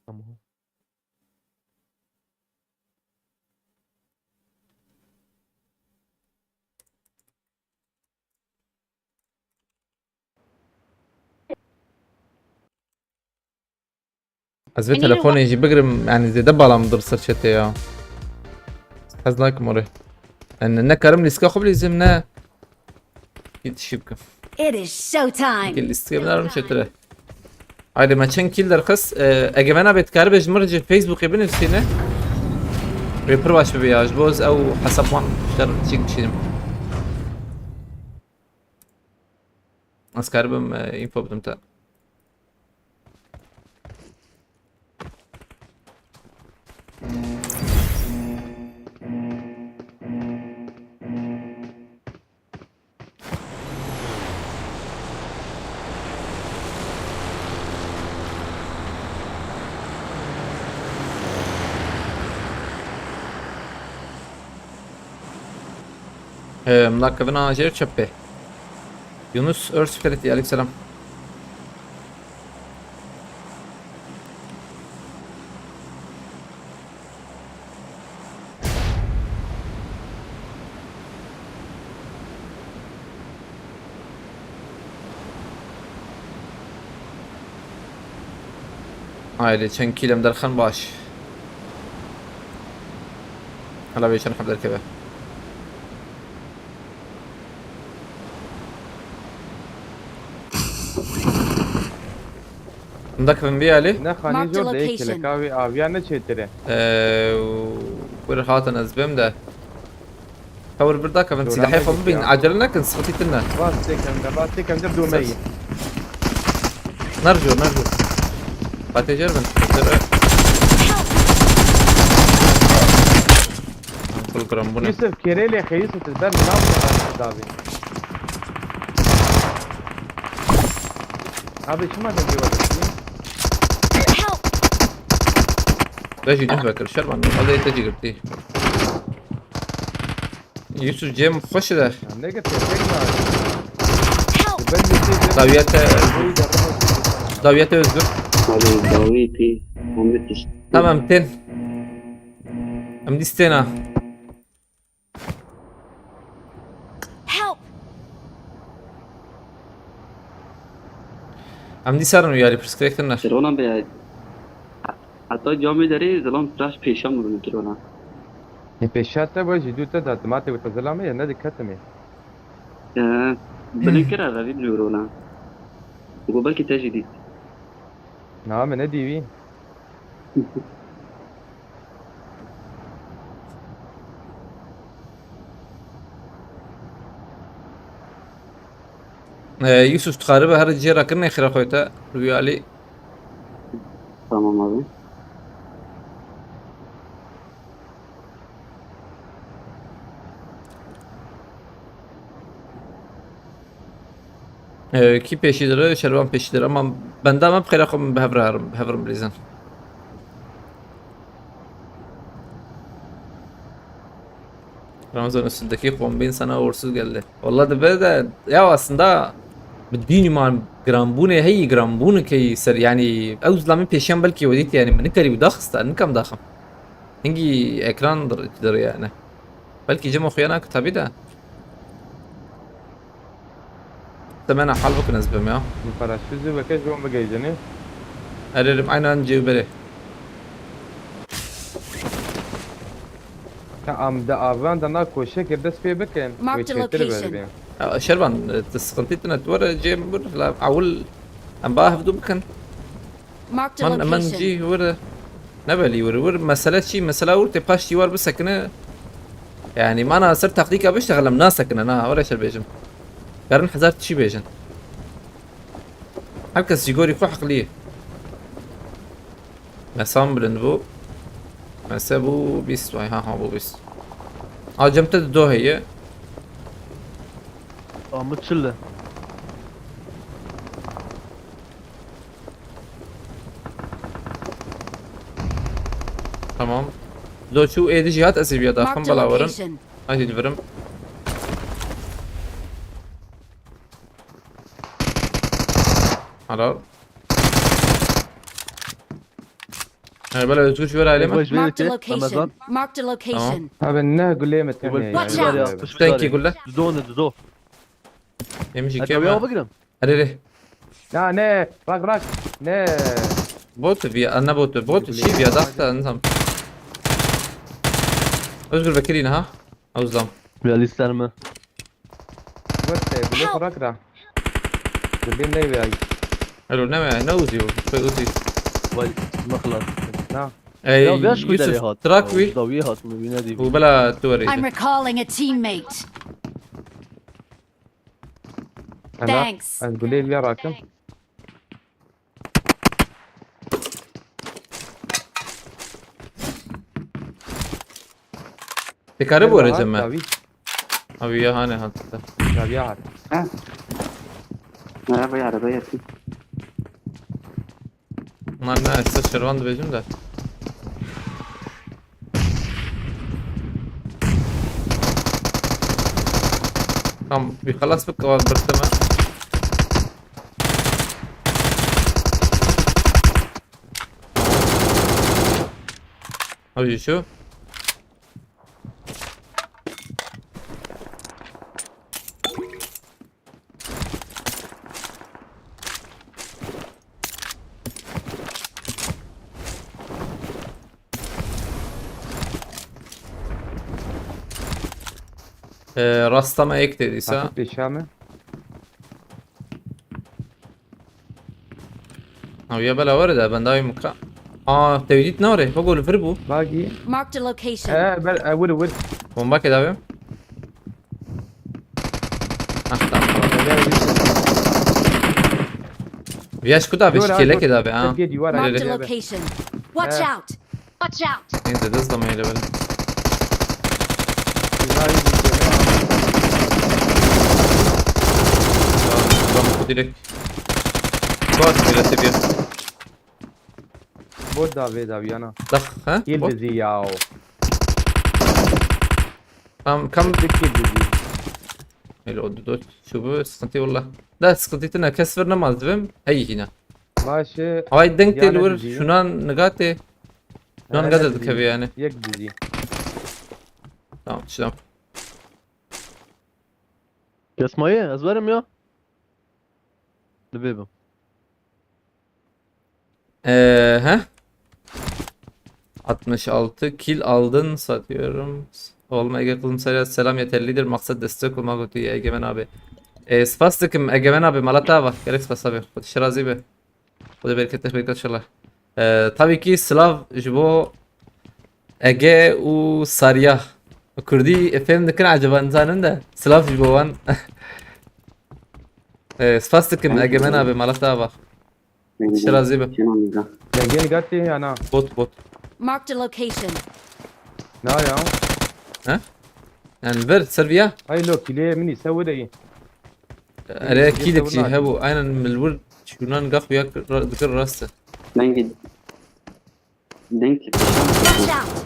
Tamam. Ez vê telefonê jî bigirim, yani zêde bala min dir ser çetê ya. Ez nakim orê. Yani ne karim lîska xwe bilîzim, ne Git işi bikim. It is show time. Gel lîska binarim çetire. Haydi me çend kîl derxist. Ee, Egemen abi dikaribe ji min re ji Facebookê binivîsîne. Wê pir baş bibe ya. Ji bo ez ew hesab wan şer çîk bişînim. Ez karibim, e, info bidim te. Ee, nakevina jêr çepê. Yunus Örs Ferit, aleyküm selam. Haydi çend kîl em derxin baş. Hala vê çend heb derkeve. Hunda kevin vî alî? Ne xanî Marked a zor de yê location. Keleka wê aviya ne çêtir e. Ee, wir hatin ez bim de. Hewr bir dakevin, silahê xwe bibîn. Acele nekin, sıkıntı tine. Bas çekem de, bas çekem de, dome yî. Nerjo, nerjo. Patejer bin. Kul kram bu ne? Yusuf, kerelê xe Yusuf, tu ber ne yapıyorsun abi? Abi, çima sen bir bakıyorsun? Help! Te jî nuh vekir, şervan. Hadi te jî girtî. Yusuf cem xweş de. Ya, ne girtî, tek var. Help! Ben bir şey Dawiyete, dawiyete Özgür. Abi, dawiyeti, Ahmet işte. Tamam, ten. Em dîstêna. Help! Em dîsa rin û yarî pirsgirêk tune. Sirona be. Heta camê derê zilam traş pêşa min kirona. Ê pêşa te be jî dû te da dimatê wê te zilamê ye, ne diketimê. Ee, bilinkira revî dûrona. Go belkî te jî dît. Na, me nedî wî. Ee, Yusuf, tu xaribe her cihê rakirinê xira xwe te, Rüyali. Tamam abi. Ee, kî pêşî dire, şervan pêşî dire, ama benda me bi xêra xwe min bi hev re herim, bi hev re bilîzin. Ramazan üstündeki kombin sana uğursuz geldi. Valla dibe de, ya aslında bi dînî man giranbûnê heyî, giranbûnekê ser, yani ew zilamê pêşiyan belkî we dît, yani min nikarî wî daxista, nikam daxim. Hingî ekran dir, dir yani. Belkî cem oxuyana kitabî de. Te me ne hal bikin ez bim ya. Bi paraşüt zî veke ji wan bigihîjinê. Erê, erê, aynen cêw berê. Te am de avan de na koşek dest pê bikin. Marked a location. Wê çêtir beribê. Ya, Şervan, e, tu sıkıntı tine, tu were cê min bir, la, awil em ba hevdu bikin. Marked a location. Man, man cî were. Ne belî were, were. Mesele çi? Mesele were tê paş dîwar bisekine. Yani, mana ser taktîka biştexilem nasekine, na, were şer bêjim. Karin hezar tişî bêjin. Her kes ji gorî xwe heqlî ye. Mesan bilind bû. Mese bû bîst, vay, ha, ha, bû bîst. A cem te di do heye. Amı çille. Tamam. Lo çû ê dijî hat ez ê viya daxim Marked a bela werin. Location. Haydi verim. Helal. He, bela Özgür şu ver aileme. Boş ver Marked a ki, location. Ramazan. Marked a location. Abi ne güleyim et Boş ya. Watch ver ya. out. Boş Sen ver ki ya. gülle. Dudo ne dudo. Yemiş Hadi iki ya ama. bakırım. Hadi hadi. Ya ne? Bırak bırak. Ne? Bot bir, ana bot, bot şey bir adak da nizam. Özgür Bekir'in ha. Özlem. Realistler mi? Bırak de, bile bırak da. Bildiğin ne be ay. Alo ne be? Ne uzuyor? Şey uzuyor. Vay, mıhlas. Na. Ey Ya ver şu Yusuf, deri hat. trak bir. Davi hat mı? Ne diyeyim? Bu bela I'm tuvarıydı. Recalling a teammate. Ana. Thanks. Ez güleyim ya rakım. Tekare bu arada Tabii. mı? Tabii. Abi ya hani hatta. Tabii ya. Merhaba ya, arabaya yatayım. Bunlar ne? Esas şervan da bezim de. Tamam, bir halas bir kaval bırtı mı? Abi şu. Ee, rastama ek dediyse. Takip peşa mı? Abi ya bela var da ben daha yumuşak. Aa, tevdit ne var? Bak öyle bir bu. Bagi. Marked a location. Ee, ben, e, vur vur. Bomba kedi abi. Ah tamam. Gel, gel. Viyaş kuda abi Dur abi, şikele dur. Kedi abi ha. Gel, gel, var abi. Marked a Öyle. Location. Watch Eh. Out! Watch out! Neyse hızlamayla böyle. Güzel bir şey. Tamam bu direkt. Bak böyle seviye. Bot da ve da yana. Dak ha? Kill Bot. bizi ya o. Tam kam Kill bizi. öyle oldu. Şu bu sıkıntı valla. Da sıkıntı ne kes vernemez değil mi? Hey yine. Başı. Ay denk Yana değil vur. bizi. Şunan nigate. Şunan Yana nigate bizi. dikevi yani. Yek bizi. Tamam şunan. Kesmayı ez verim ya. Dibê bim. Ee, he? altmış altı kill aldın satıyorum. Oğlum Ege kızım selam, selam yeterlidir. Maksat destek olmak kötü ya Egemen abi. Ee, spas dikim Egemen abi, mala te ava. Gerek spas abi. Xwedî şirazî be. Xwedî bereketli bekle inşallah. Ee, tabii ki silav ji bo Ege û Sariya. Kurdî fêm dikin acaba nizanin de. Silav ji bo wan. Ee, spas dikim Egemen abi, mala te ava. Şirazî be. Ya gel gati yana. Bot bot. Marked a location. Na ya. Yani ver ser viya. Ay lo kile mini sewe de. Erê Yek kî dikî tevna. Hebû. Aynen milwir şunan gax ya dikir rast e. Dengê. Dengê. Watch out!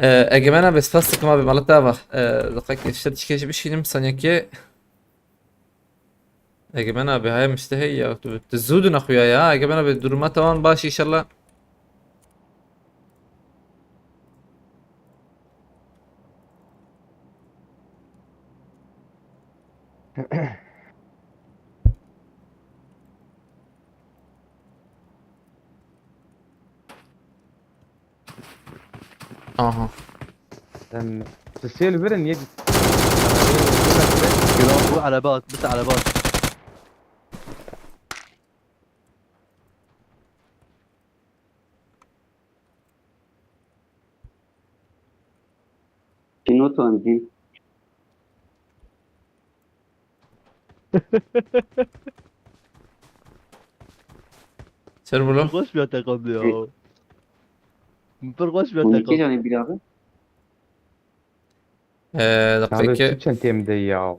Ee, Egemen abi spas dikim abi, mala te ava. Ee, daqek işte dişkê jî bişînim saniyekê. Egemen abi hayem işte hey ya. Tu, tu zû dine xuya ya. Egemen abi duruma tamam baş inşallah. Aha. Sen sesiyel verin yek. Kira bu araba at, bir araba at. Kinoto em dîn. Ser bu lan. Xoş bir teqam ya. Ey. Bir xoş bir Hûn ê teqam. kîjanê bîra bin? Ee, Abi dakika. Çi çentê min de ya?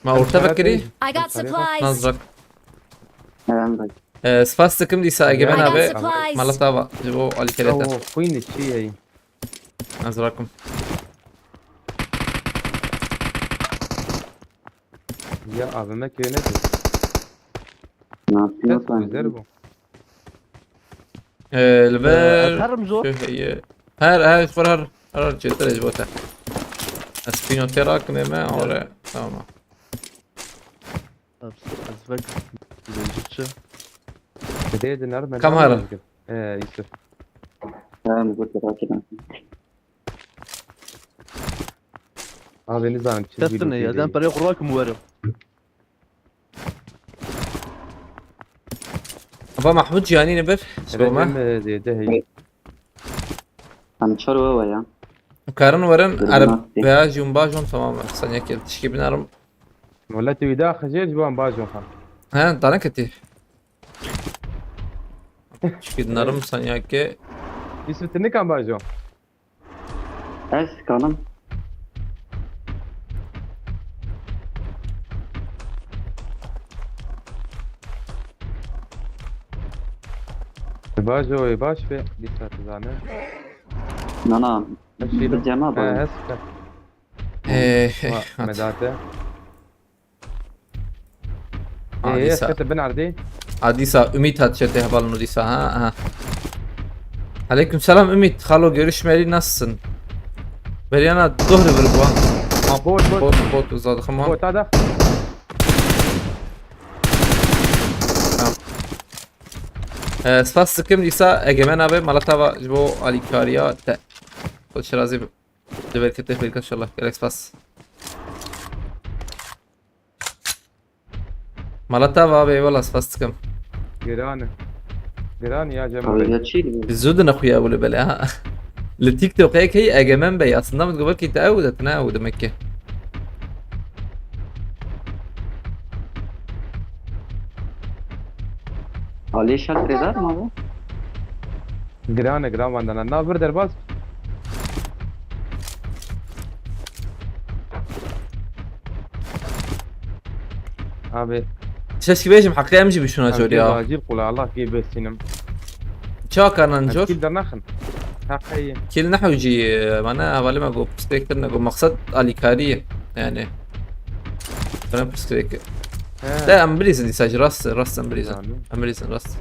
Ma orta vekirî? I got supplies. Nazrak. Hemen bak. Ee, spas dikim dîsa egemen abi. I got supplies. Mala tava. Ji bo alîkerê te. Oh, xwînê çi ye? Ez rakim. Ya abi me kê ne? Ne yapayım? Ses güzel bu. Ee, li ber... Ee, atarım zor. Şu heye. Her, her, her, her, her, çetir ez bota. Ez pînotê rakime me, ore, tamam. Tamam, ez vek birinci çi? Dê dinar, ben... Kamera. Ee, Yusuf. Tamam, bu kadar. Abi, nizanim çi... Destine ya, ben parayı kurak mı varım? Aba Mahmud Cihanî ne bir? Soma. Zêde hey. Em çar we ya. Karin werin. Erbeya jî hûn bajon, tamam. Sanya kel tişkî binarim. Wala tu wî da xijêr ji wan bajon xwe. He, dane ketî. Tişkî dinarim sanya ke. Yusuf, tu nikan bajon. Ez kalim. Baş o, baş be, bir saat zane. Nana, bir cema bak. He, he, süper. Ee, he, medate. Aa, ee, dîsa. Çete bin erdê. Aa, dîsa Ümit hat çete hevalno dîsa, ha, ha. Aleyküm selam Ümit. Halo, görüşmeyeli, nasılsın? Beryana dohri bir bu. Ha, bot, bot. Bot, bot, uzadı, tamam. Bot, hadi. Tamam. Ee, spas dikim dîsa egemen abi, mala tava ji bo alîkariya te. Xwe şirazî bi. Li ber ketê xêrka inşallah. Gelek spas. Mala tava abi, eyvallah, spas dikim. Giran e. Giran ya Cemal. Abi ya çi? Zû dine xuya wile bele ha. Li TikTok ek hey egemen bey. Aslında min gobar ki te ew de tine ew demek ki. Ali şart rêdar mı abi? Giran e, giran vandana. Na vir derbas. Abi. Çeşkî bêjim, heqê em jî bişûna corî ya. Acil qula, Allah kê besînim. Ça kanan cor? Kil dernaxin. Heqê. Kil nehewcî, mana hevalê me got, pirsgirêk tirine got, maqsed alîkarî ye. Yani. Bana pirsgirêk. He. De em bilîzin dîsa jî rast, rast em bilîzin. Tamam. Em bilîzin rast.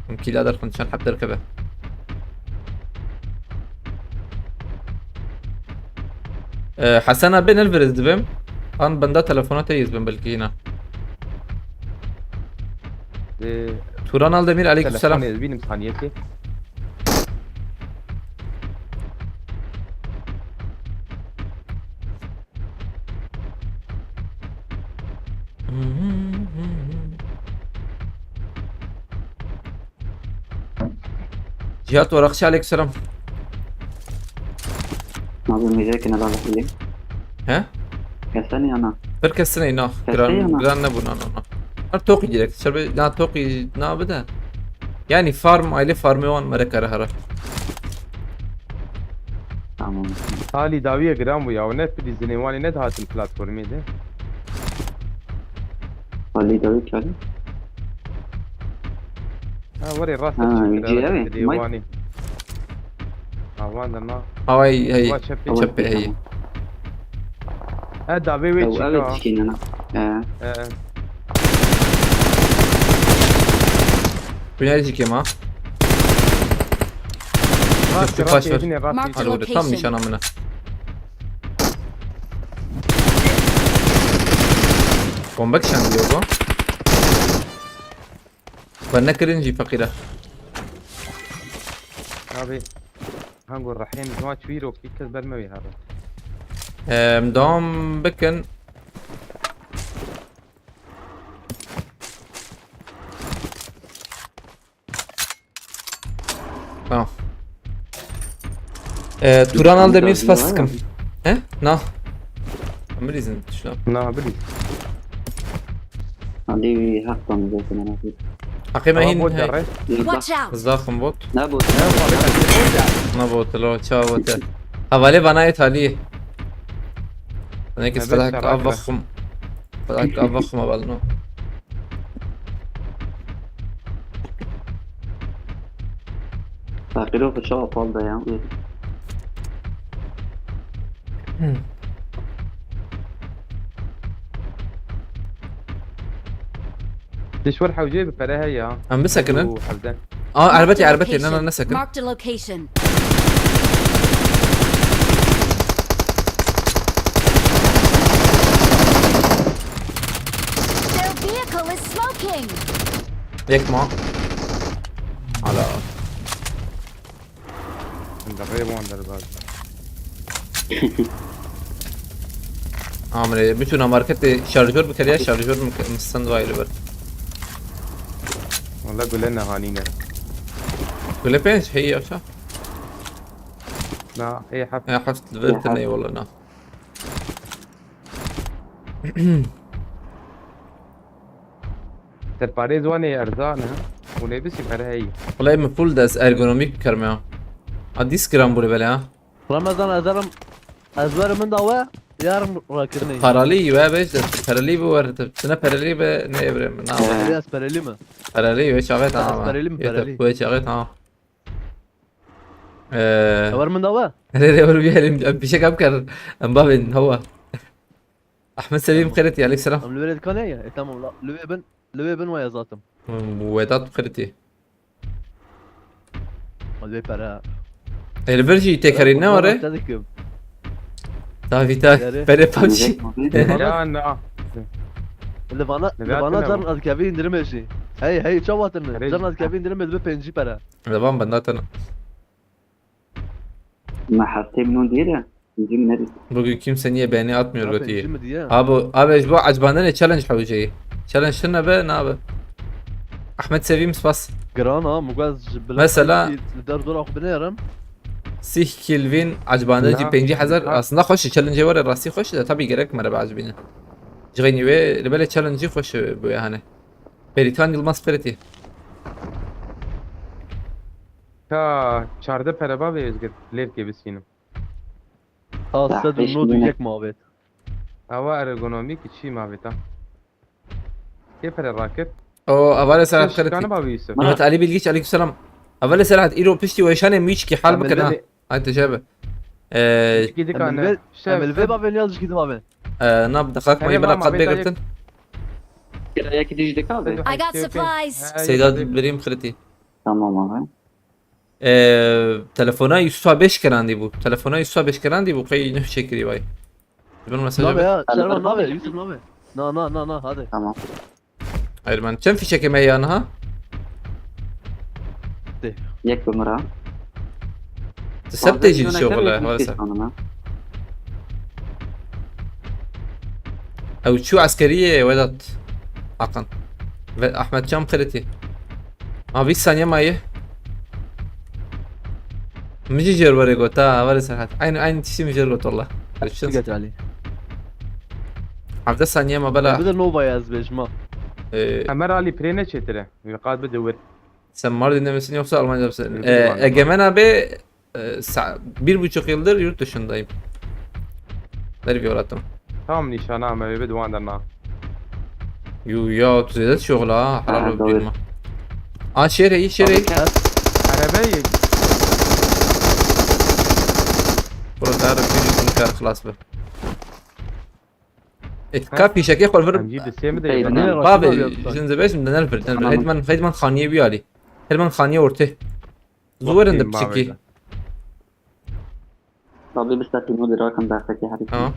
Em kîla derxin çend heb derkeve. Ee, Hesen abi ne viriz dibim? An benda telefona te yizbim belki yine. Ee, Turan Aldemir, aleykümselam. Telefon ez binim saniyeti. Cihat Orakçı, aleykümselam. Abi müzik ne lazım bileyim. He? Kesin ya na. Bir kesin ey na. Kesin ya na. Gran, gran ne bu na na na. Her toki direkt. Şerbe na toki na bir de. Yani farm, aile farmı wan mere kare hara. Tamam. Salî dawiye giran bû ya, ne pidî zinê wanê ne dihatin platformê de. Salî dawî kare. Ha, were rast. Ha, çi kira, cihê wê, pidî may- wanê. Ha, wan de na. Havay, hey. Wa çepê. Çepê, hey. Tamam. Ha, davê wê çi ka? Ew çikî nana. He. He. Binayê jî kêm ha. Rast, rast, baş ver. Marked a location. Hadi orada tam nişan amına. Bomba kişen diyor bu. Ben ne kırın jî fakire. Abi, hangi rahim zma çuiro ki kız berme wi hara. Em, devam bikin. Tamam. Ee, Turan Aldemir, spas dikim. He? Na. Em bilîzin şuna. Na, bilîz. Hadi hak tam zaten abi. Heqê me Ama hîn bot hey. Derre. Watch out! Zaxim bot. Ne bot? Ne bot? Ne bot lo, ça bot e. Hevalê vana yê talî. Ne kes Ne felak bes av şerak vaxim. Felak av vaxim aval no. Feqîro xwe çawa pal de ya? Dişwer hewceyê bi pere heye ya. Em bisekinin. Û hevde. Aa, erbetê, erbetê, ne, ne, nesekin. Marked a location. Their vehicle is smoking. Yek ma. Hala. Em de rê wan derbas. Amre, bitûna marketê şarjor bikeriya, şarjor mi, mi stand by li ber. Wala gule nehanîne. Gule pênc, hey, yoksa? Na, hey, heft. Ya, heft li vir tine, wala na. Serparêz wan ê erzan e. Û lê bisî pere heyî. Wala min full des ergonomîk bikerme ya. A dîs giran bû li belê ha. Ramazan ez erim, ez werim min da we, yarın rakirinê. Paralî we bêj de, paralî bi wer de. Tine paralî be ne evrem, na we. Paralî ez paralî mi? Paralî we çaxet ha. Ez paralî mi, paralî? Yeter, we çaxet ha. Ee, Wer min da we? Rê rê wer bî helim, em pîşek em kir. Em bavên hewa. Ahmet Sevim Tamam. Qeretî, aleyküm selam. Em li wê dikane ye. E, tamam, la, li wê bin, li wê bin waya zaten. Hmm, bu Vedat Qeretî. Hadi pere. E, li vir jî têkerî ne were? Te dikim. Tabii, tabii. Yare. Pere PUBG. Ya, na. Li vana, Li li vana vana can ne? Azkevi indirim eşi. Hey, hey, çawa hatırını? Pere Can jî. Azkevi indirim edin pêncî pere. Li van benda tene. Me heftê min hûn diyê de, pêncî min nedît. Bugün kimse niye beğeni atmıyor, Götü iyi. Pêncî mi diye? Abi, abi, ji bo ecbandinê challenge hewceyî. Challenge tune be, nabe. Ahmet Sevim, spas. Giran ha, mugaz ji bila Mesela- li der dora xwe binêrim. Sih Kilvin, ecbandin jî pêncî hezar. Aslında xweş e, challenge were rastî xweş e de, tabii gerek mere be ecbîne. Ji xeynî wê, li belê challenge jî xweş e bu yani. Beritan Yılmaz Qeretî. Ka çardeh pere bavê ez gir lêvkê bisînim. Ta sed û nod û yek mavêt. Ewa ergonomîk çî mavêt ha. Kê pere rakir? O, avale Serhat Qeretî. Mehmet Ali Bilgiç, aleykümselam. Avale Serhat, îro piştî weşanê mîçkî hal bikin ha. Ay, te şey be. Ee, Çikî dikane. Em li vê, em li vê bavên ya jikî dibavên. Ee, na, bi dixak mayî bela qat bêgirtin. Kira yekî dî jî dika be. I got supplies. Seyda Dilberîm Qeretî. Tamam abi. Ee, telefona Yusuf'a beş kerandî bû. Telefona Yusuf'a beş kerandî bû. Qey nuh çekirî vay. Ji bin mesajê Nabe be. Ya, Şervan nabe, Yusuf nabe. Na, na, na, na, hadi. Tamam. Hayır, ben çend fişekê me ya niha? De. Yek bi min re. Tu seb tê jî dişê xwe le, wele ser. Ew çû eskeriyê Vedat Hakan. Ve Ahmet Çam Qeretî. Ma bîst saniye maye. Min jî jêr were got ha, were Serhat. Aynı, aynı tiştî min jêr got valla. Diket Ali. Hevdeh saniye ma bela. Bir de Nova'ya ez bêjim ha. Ee, Ömer Ali pirê ne çêtir e? Wî qat bide wir. Sen Mardin'de misin yoksa Almanya'da mısın? Ee, Egemen abi, e, sa-, bir buçuk yıldır yurt dışındayım. Derviyolatım. Tamam, nîşana me wê bi duwan derna. Yu ya, tu zêde şoxla ha, helal olsun. Ha, doğru. A, şêrê, şêrê. Erebe yek. Bro, dar bir kar xlas be. E, ka fîşekê xwe vir. Em jî bi sê mi de Bavê, jin ze beş mi de nervir, nervir. Tamam. Heytman, heytman xaniye wî alî. Heytman xaniye ortê. Zuwerin de piçikî. Tabii biz de pîno de rakam da fekê herî. Ha.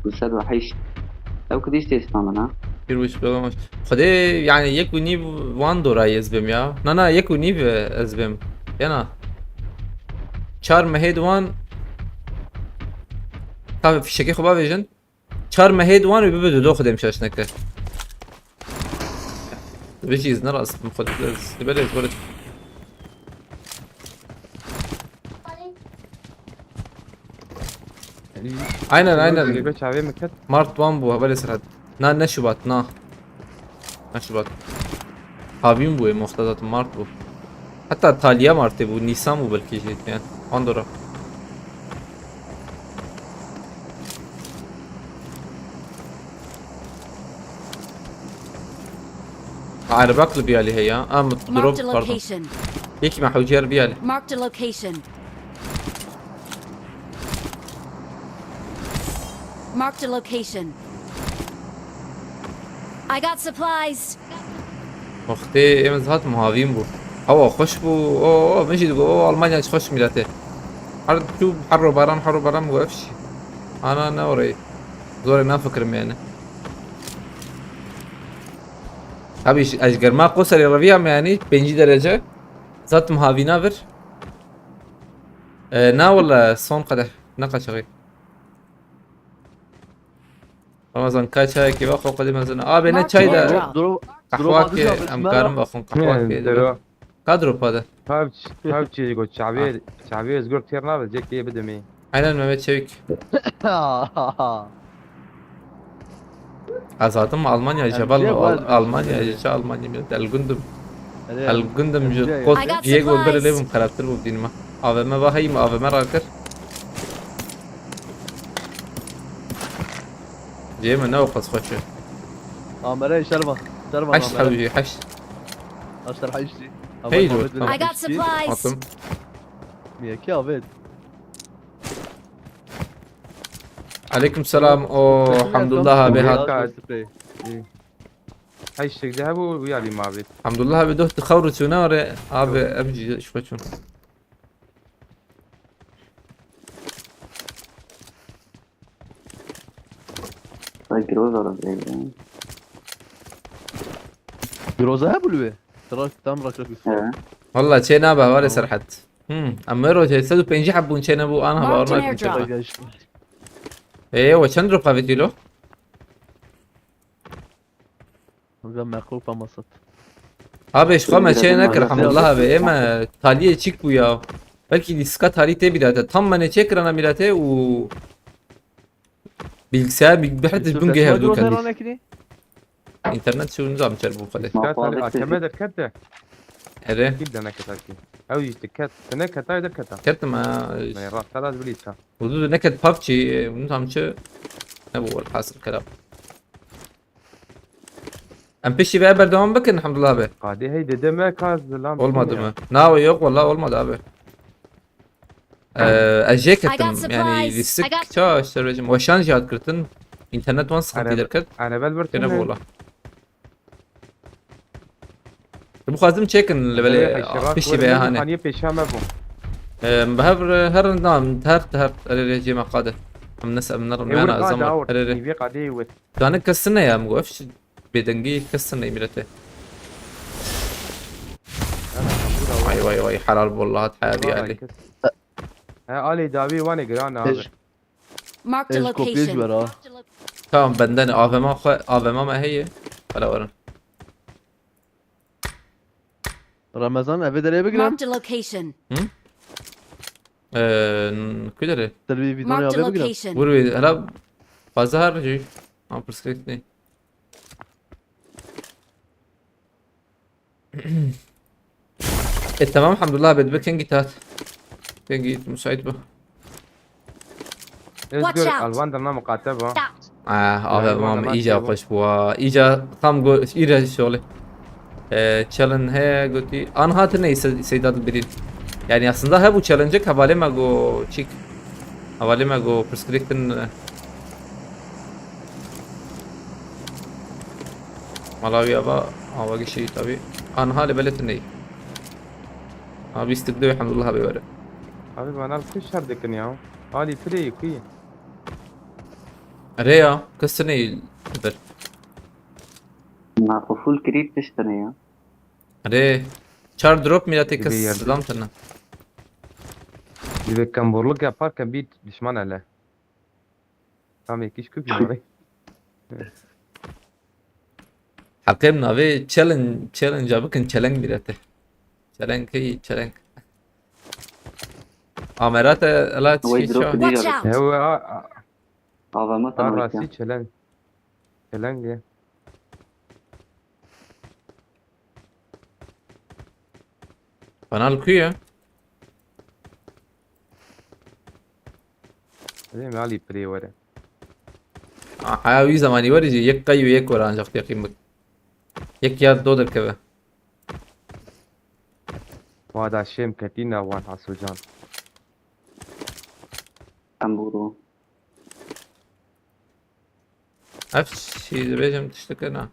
Du sed û heşt. Ew kidî stêstan min ha? Pîr wî spelamaş. Xwedê, yani, yek û nîv wan dora ez bim ya. Na, na, yek û nîv ez bim. Yana. Çar mehê di wan. Tabi fişekê xwe bavêjin. Çar mehê di wan û bibe dudo xwedê min şaş neke. Bijî, ez ne rast, min xwe dibelê ez were. Aynen, aynen. Çavê min ket. Mart wan bû, hevalê Serhat. Na, ne Şubat, na. Ne Şubat. Havîn bû, ê moxta zaten Mart bû. Heta taliya Martê bû, Nîsan bû belkî jî, yani. Andora. Erebak li Biyalî heye. Am, drop, pardon. Yekî me hewcî yer Biyalî. Marked a location. Marked a location. I got supplies. Wextê em ez hat muhavîn bû. Hewa xweş bû. O, o, min jî digot, o, Almanya çi xweş mîletê. Her çû herro baran, herro baran bû, ev jî. Ana ne orayê. Zorê nafikirim yani. Abi, ez ji germa Qoserê reviyam yani, pêncî derece. Zat muhavîna vir. E, na wala son qedeh. Ne qaçaxî. Ramazan, ka çayekî ve xwe xwedî mezin. Abi, ne çay de. Qehwakê, em karin vexwin, qehwakê de. Ka dropa de. Pavç, pavçî go çavê, çavê ez gor têr nabe, cekê bidimê. Aynen Mehmet Çevik. Azadım Almanya, Cebal Almanya, Cebal Almanya, El Gündüm. El Gündüm, kot Diego bir levim karakter bu dinime. A V M va heyim, A V M rakir. Cê me ne o qas xweş e. Amere şervan. Şervan. Heşt hewî, heşt. Aşter heşt. Hey, dur, tamam. I got supplies. Attım. Niye ki abi? Aleyküm selam. O Hamdullah abi hat. Heşt de bu uyarayım abi. Hamdullah abi dost xewr çûne ore abi, em jî şko çûn. Ay, Groza da böyle. Groza ha bu lübe. Sıra tam rakı. He. Valla çê nabe, var Serhat. Hmm, ama ro çê sed û pêncî heb bûn çê nebû, an heba orna kim çê. Ê, we çend ro qavê dîlo? Hocam, me xwe pa masat. Abi, ji xwe me çê nekir, Hamdullah abi. Ê me taliyê çîk bû ya. Belkî dîska talî tê bîra te. Tam me ne çê kirana mîra te û bilgisayar bi-, bi her tişt bûn gê hevdû kendî. Înternet çû nizam çer bû xwedê. Dîska talî A K M derket de. Erê. Kî de neket akî. Ew jî diket. Te neketa, derketa. Ketim ha. Me rast, rast bilî ça. Û du neket PUBG, nizam çi. Nebû welhasil kelam. Em piştî ve berdewam bikin, Hamdullah abi. Qadê hey dede me ka zilam. Olmadı mı? Na, yok, vallahi olmadı abi. Ee, ez jê ketim, yani, lîstik ça, işte, rejim. Weşan jî hat girtin. Înternet wan sıkıntı derket. Erebel bir tane. Gene bu ola. Bixwazim çêkin li belê piştî ve hane. Haniye pêşa me bû. Em, bi hev re-, herin da, em, her, her, erê rê cê me qade. Em nes, em nerim, yani, zaman, erê rê. Nîvê qadê wet. Dane kesine ya, em got, ev bêdengî kesine mîrete. Vay, vay, vay, helal, vallahi, haya bir Ali. He, Ali, davi wane giran abi. Marked a location. Tamam, benden A V M xwe, A V M me heye. Hala varın. Ramazan, eve dereye bigirem. Marked a location. Hı? Ee, n-, kudere? Derbi bir tane eve bigirem. Vur bir, hala fazla harcı. Ha, perspekt ne? E, tamam, Hamdullah abi, dibe kengî tat. Kengî müsait bu. Özgür, Alvan derna muqate ba. Ah, abi, mam, iyice hoş bu ha. İyice tam go-, iyice şöyle. E, challenge he, goti. An hatır neyse, Seyda Bilin. Yani aslında he bu challenge havale me go çik. Hevalê me got pirsgirêk din, e, mala wî ava, ava gişeyî tabî. Anha li belê tune yî. Abi, bîstik dê, elhamdulillah, abi were. Abi, bana kuş şer dikin ya. Ali, tu de yî, ku yî? Erê ya, kes tune yî li vir. Na xwe full kirî, tişt tune ya. Erê, çar drop mîratê kes silam tune. Divê kemborluk yapar ke bît düşman ele. Tam ek iş köpüyor abi. Heqê min navê challenge, challenge bikin, çeleng bîre te. Çeleng hey, çeleng. Amera te, ela Wê çi drop şo? Dî Watch ya. Out! Ew a, a, A V M a a rastî çeleng. Çeleng ye. Kanal ku ye? Hadi me alî pirê were. Aa, heya wî zemanî were jî yek qey û yek were ancak teqîm bik. Yek ya do derkeve. Wa da şêm ketî ne wan Hasocan. Em bûro. Ev şî dibêjim tiştike na.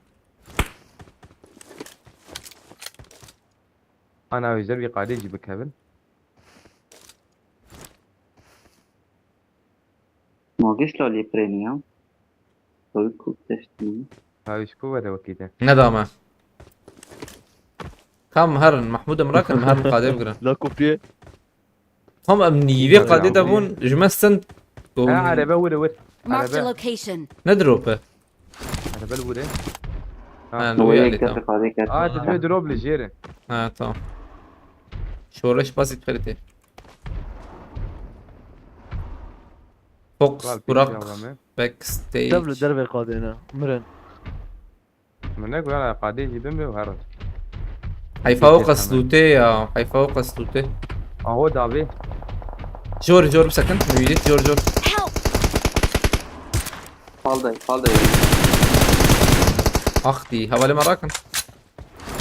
Ana wê zer wî qadê jî bikevin. Ma gişt la lê pirênî ya. Ew ku tiştî. Ha, wî ji ku were wekî de? Nedame. Kam herin, Mahmûd em rakin, em herin qadê bigirin. La kopye. Tam em nîvê qadê de bûn, ji me send. Ha, erebe wir, wir. Marked a location. Ne drop e? Erebe li wir e. Ha, ha, li wê yek alî, tamam. Aa, tu dibê drop li jêr e. Ha, tamam. Şoreş basit xeritê. Fox, Burak, backstage. Dev li dervê qadê ne. Mirin. Min negot, ya qadê jî bin bê û herin. Heyfa o qeslûtê ya, heyfa o qeslûtê. Aho davê. Jor, jor bisekin, müyüt, jor, jor. Help! Fal de, fal de. Ax dî, hevalê me rakin.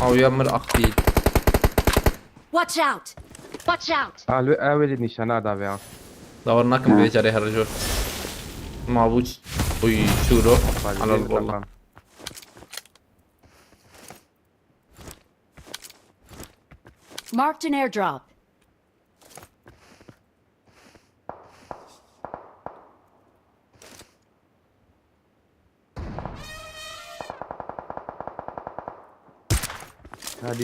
Aw ya mir ax dî. Watch out! Watch out! Alo, ew ê nîşana davê ha. Dawar nakim vê carê her jor. Mavuç. Uy, çûro. Helal valla. Marked an airdrop. Hadi.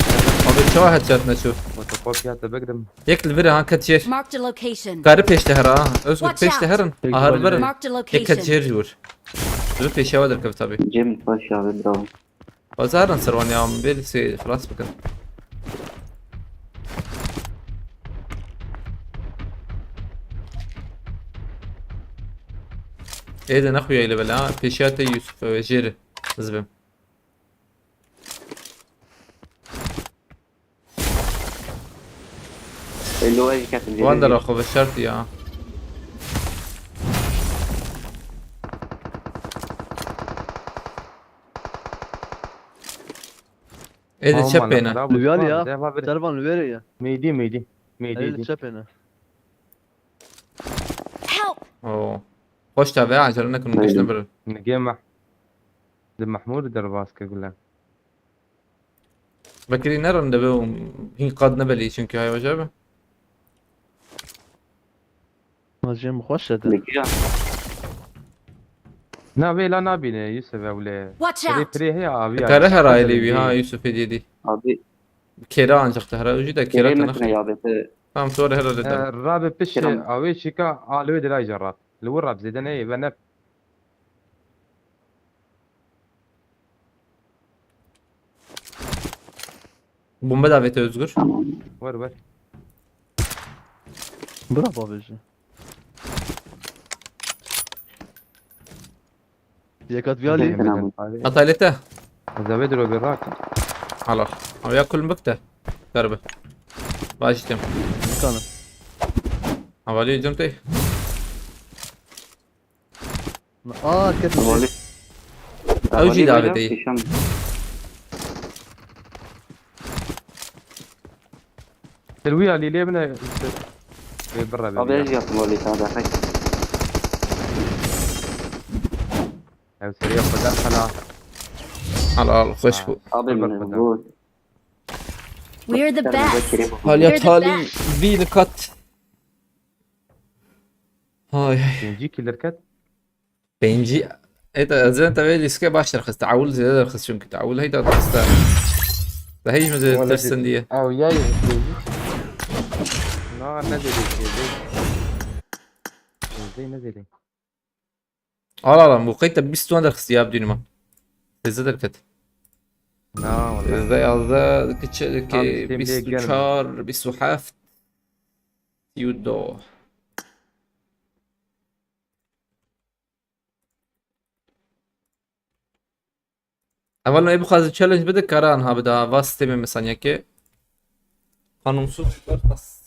Abi çawa headshot neçû? Fotokopya te bigrim. Yek li vir ha ket jêr. Marked a location. Kari pêş de hera ha. Özgür pêş de herin. Aha li vir. Marked a location. Yek ket jêr jûr. Li pêşewa derkevt abi. Cem baş abi, bravo. Bazaran ser wan ya, em vê lîsê xilas bikin. Ê de nexuya ile bela, pêşiya te Yusuf, e, jêr zibim. Ê, li we jî ketin jêrê. Wan dera xwe veşartî ya. Ê de çepê ne. Li wî alî ya. Servan li wê re ye. Mêdî, mêdî. Mêdî. Ê li çepê ne. Help! Oo. Xweş ta ve, acele nekin, giştin bir. Nigê meh. Di Mahmûd derbas ke gule. Vekirî ne rinde be û hîn qad nebelî, çünkü hay hoca be. Ma jê min xweş e de. Dikiya. Na vê la nabîne Yusuf ewle. Watch out! Pirê pirê heye avî. Kare herayê lê wî ha Yusuf hediye dî. Abi. Kêra ancak te hera, ucî de kêra te nexî. Tamam, sonra herhalde. Rabe piş avê çika alwê dirayca rat. Li wir rab zêde neyê ve ne. Bombe davete Özgür. Tamam. Ver, ver. Bira babêje. Yekat viya lê. Tamam. Atalete. Zave diro bir rak. Hala. Ama ya kulüm bıktı. Darbe. Başlayacağım. Kanım. Havali hücum tey. Aa, dikkat et. Ew jî davêt e. Til wî alî lê bine, işte. Ê, birre be. Abi, ez yaptım öyle sana da. Ew seriye xwe der xela. Helal, xweş bû. Abi, min bu. We're the best. Haliyat hali vî nikat. Hay. Pêncî kî derket? Pêncî. Ê de ez ê te vê lîske baş derxist. Ewil zêde derxist çünkü. Ewil heyda derxist. De heyî min zêde tirsin diye. Ew ya yê pêncî. Na, ne zêde pêncî. Pêncî ne zêde. Al, al, al, bu kayıtta bir ton derxist ya, düğünüme. Zêde derket. Na, wala. Sêzdeh, yazdeh, dikiçe, dikê Tam Steam bîst û çar, bîst û heft, sî û du. Evel nayê bixwaze challenge bide, kara anha bide, ha, va Steamê mesela yekê. Qanûnsuz berxwest.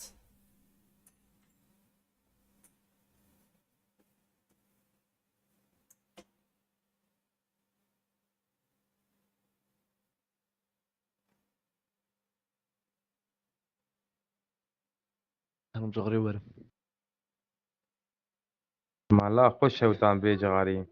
Em cixirê werin. Mala xwe şewtan vê cixarî.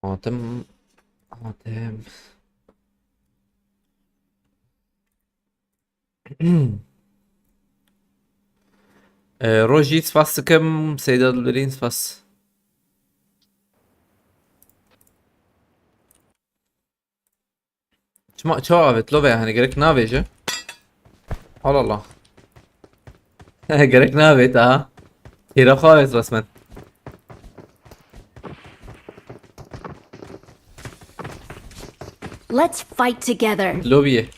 Hatim, Hatim. Ee, Rojî, spas dikim, Seyda Dilberîn, spas. Çima, çawa avêt, love, hani gerek navêje? Allah Allah. Gerek navêt, ha. Têra xwe avêt resmen. Let's fight together. Lobby'ye.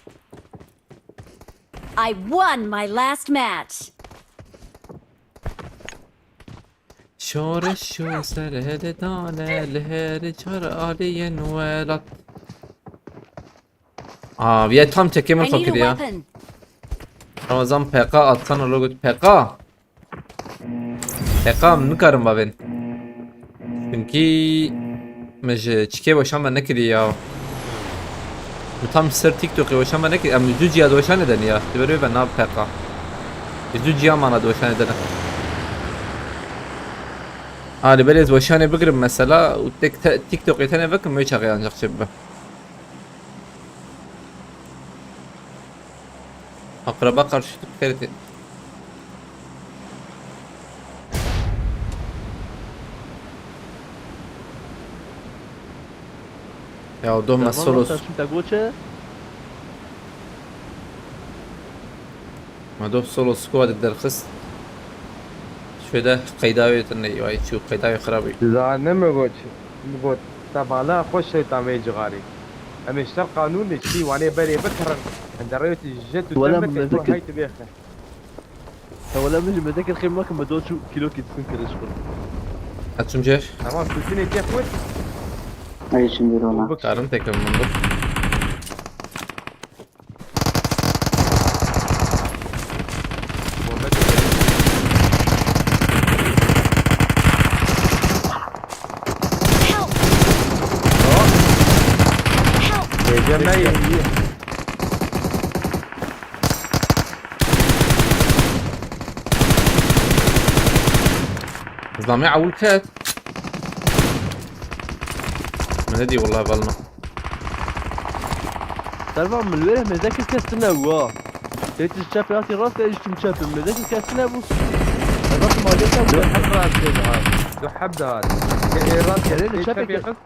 I won my last match. Şoreş û serhedê dane li her çar aliyên welat. Aa, viya tam çekê min xwe kiriya. Ramazan P K atsana lo got P K. P K min nikarim bavên. Çünkü min ji çikê weşan ve nekiriye ya. Min tam ser TikTokê weşan ve nekiriye. Em ji du ciya di weşanê de ne ya. Di ber wê ve nav P K. Ji du ciya mana di weşanê de ne. Ha, li belê ez weşanê bigirim mesela û tek te-, TikTokê tenê vekim wê çaxê ancak çêbibe. Akraba karşıtı bir kere te-, Ya, doh me Tamam, solo sen şimdi goçe. Me doh solo squad derxist. Şöyle qeyda wê tune, ay, çu qeyda wê xirab wê. Za ne me got, me got, te bala xwe şeytan vê cixarî. Em ê şer qanûn de çî wanê berê bikirin. Em de rêwê tu jet û Wala tembek me tu zekir. Hay tu bêxe. He, wala min ji mezekir xêm nakim, me do çû kîlokî disin kiriş xwe. Ez çûm cêr. Tamam, tu tinê tê xwe. Ay, şimdi rona. Bak. Karin tekim min bik. Help! Help! Gece me yedi. Zlamê ewil ket. Min nedî wela velna. Servan, min li wê mêze kir kes tune bû ha. Tê tu ji çepê hatî rast, ez jî çûm çepê, mêze kir kes tune bû. Ez hatim aliyê te bû. Du heb rastê dihat. Du heb dihat. Ê, ê, rast Erê, li tê çepê çepê ke- xist.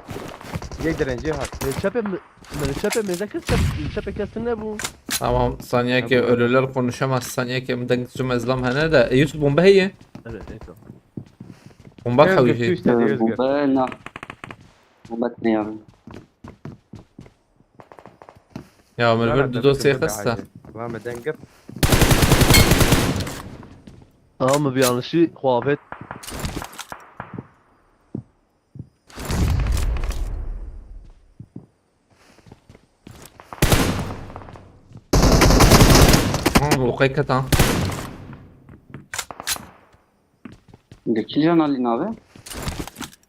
Yek direncê hat. Li çepê mi-, Min çepê mêze kir, çep, çepê kes nebû. Tamam, saniye ki ölüler konuşamaz, saniye ki min deng zûm ezlam hene de. E, Yusuf, bomba heye. Evet, evet. Bomba Özgür, xewî heye. Tüş dedi, Özgür. Bomba na. Bomba ne abi? Ya, min bir dosyayê xista. Lan me deng gir. Aha, min bi yanlişî xwe avêt. Moqay keta. Li kîjan alî nave?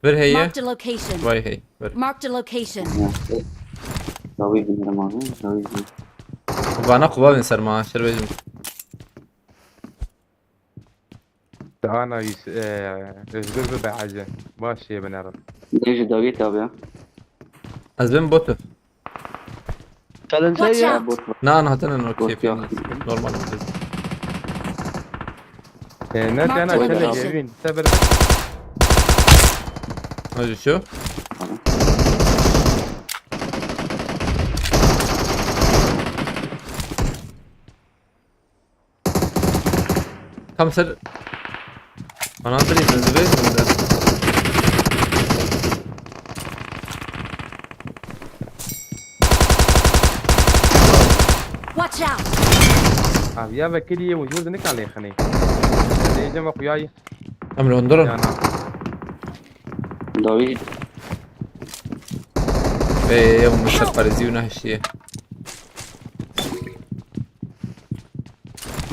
Vir heye. Marked a location. Vay hey. Vir. Marked a location. Ya, e, dawî binirim abi, dawî binirim. Vana quba bin ser ma, şer bêjim. Ana Yus-, e, Özgür bi beace. Baş şeye binerim. Dê ji dawî tabi ya. Ez bin botu. Challenge Watch ye. Out! Bot var. Na, na, hatene no Bot keyfi yok. Normal. E, ne Mark tane the challenge location. Evin. Sefer. Hadi şu. Tamam. Tam ser. Ana, direkt hızlı bir hızlı. Watch out! Abi ya vekili ye, vücudu ne kalê xanê. Diyeceğim bak ya. Em li hundir in. Yana. Dawî. Ê, ew min ser parêzî û nehiştiye.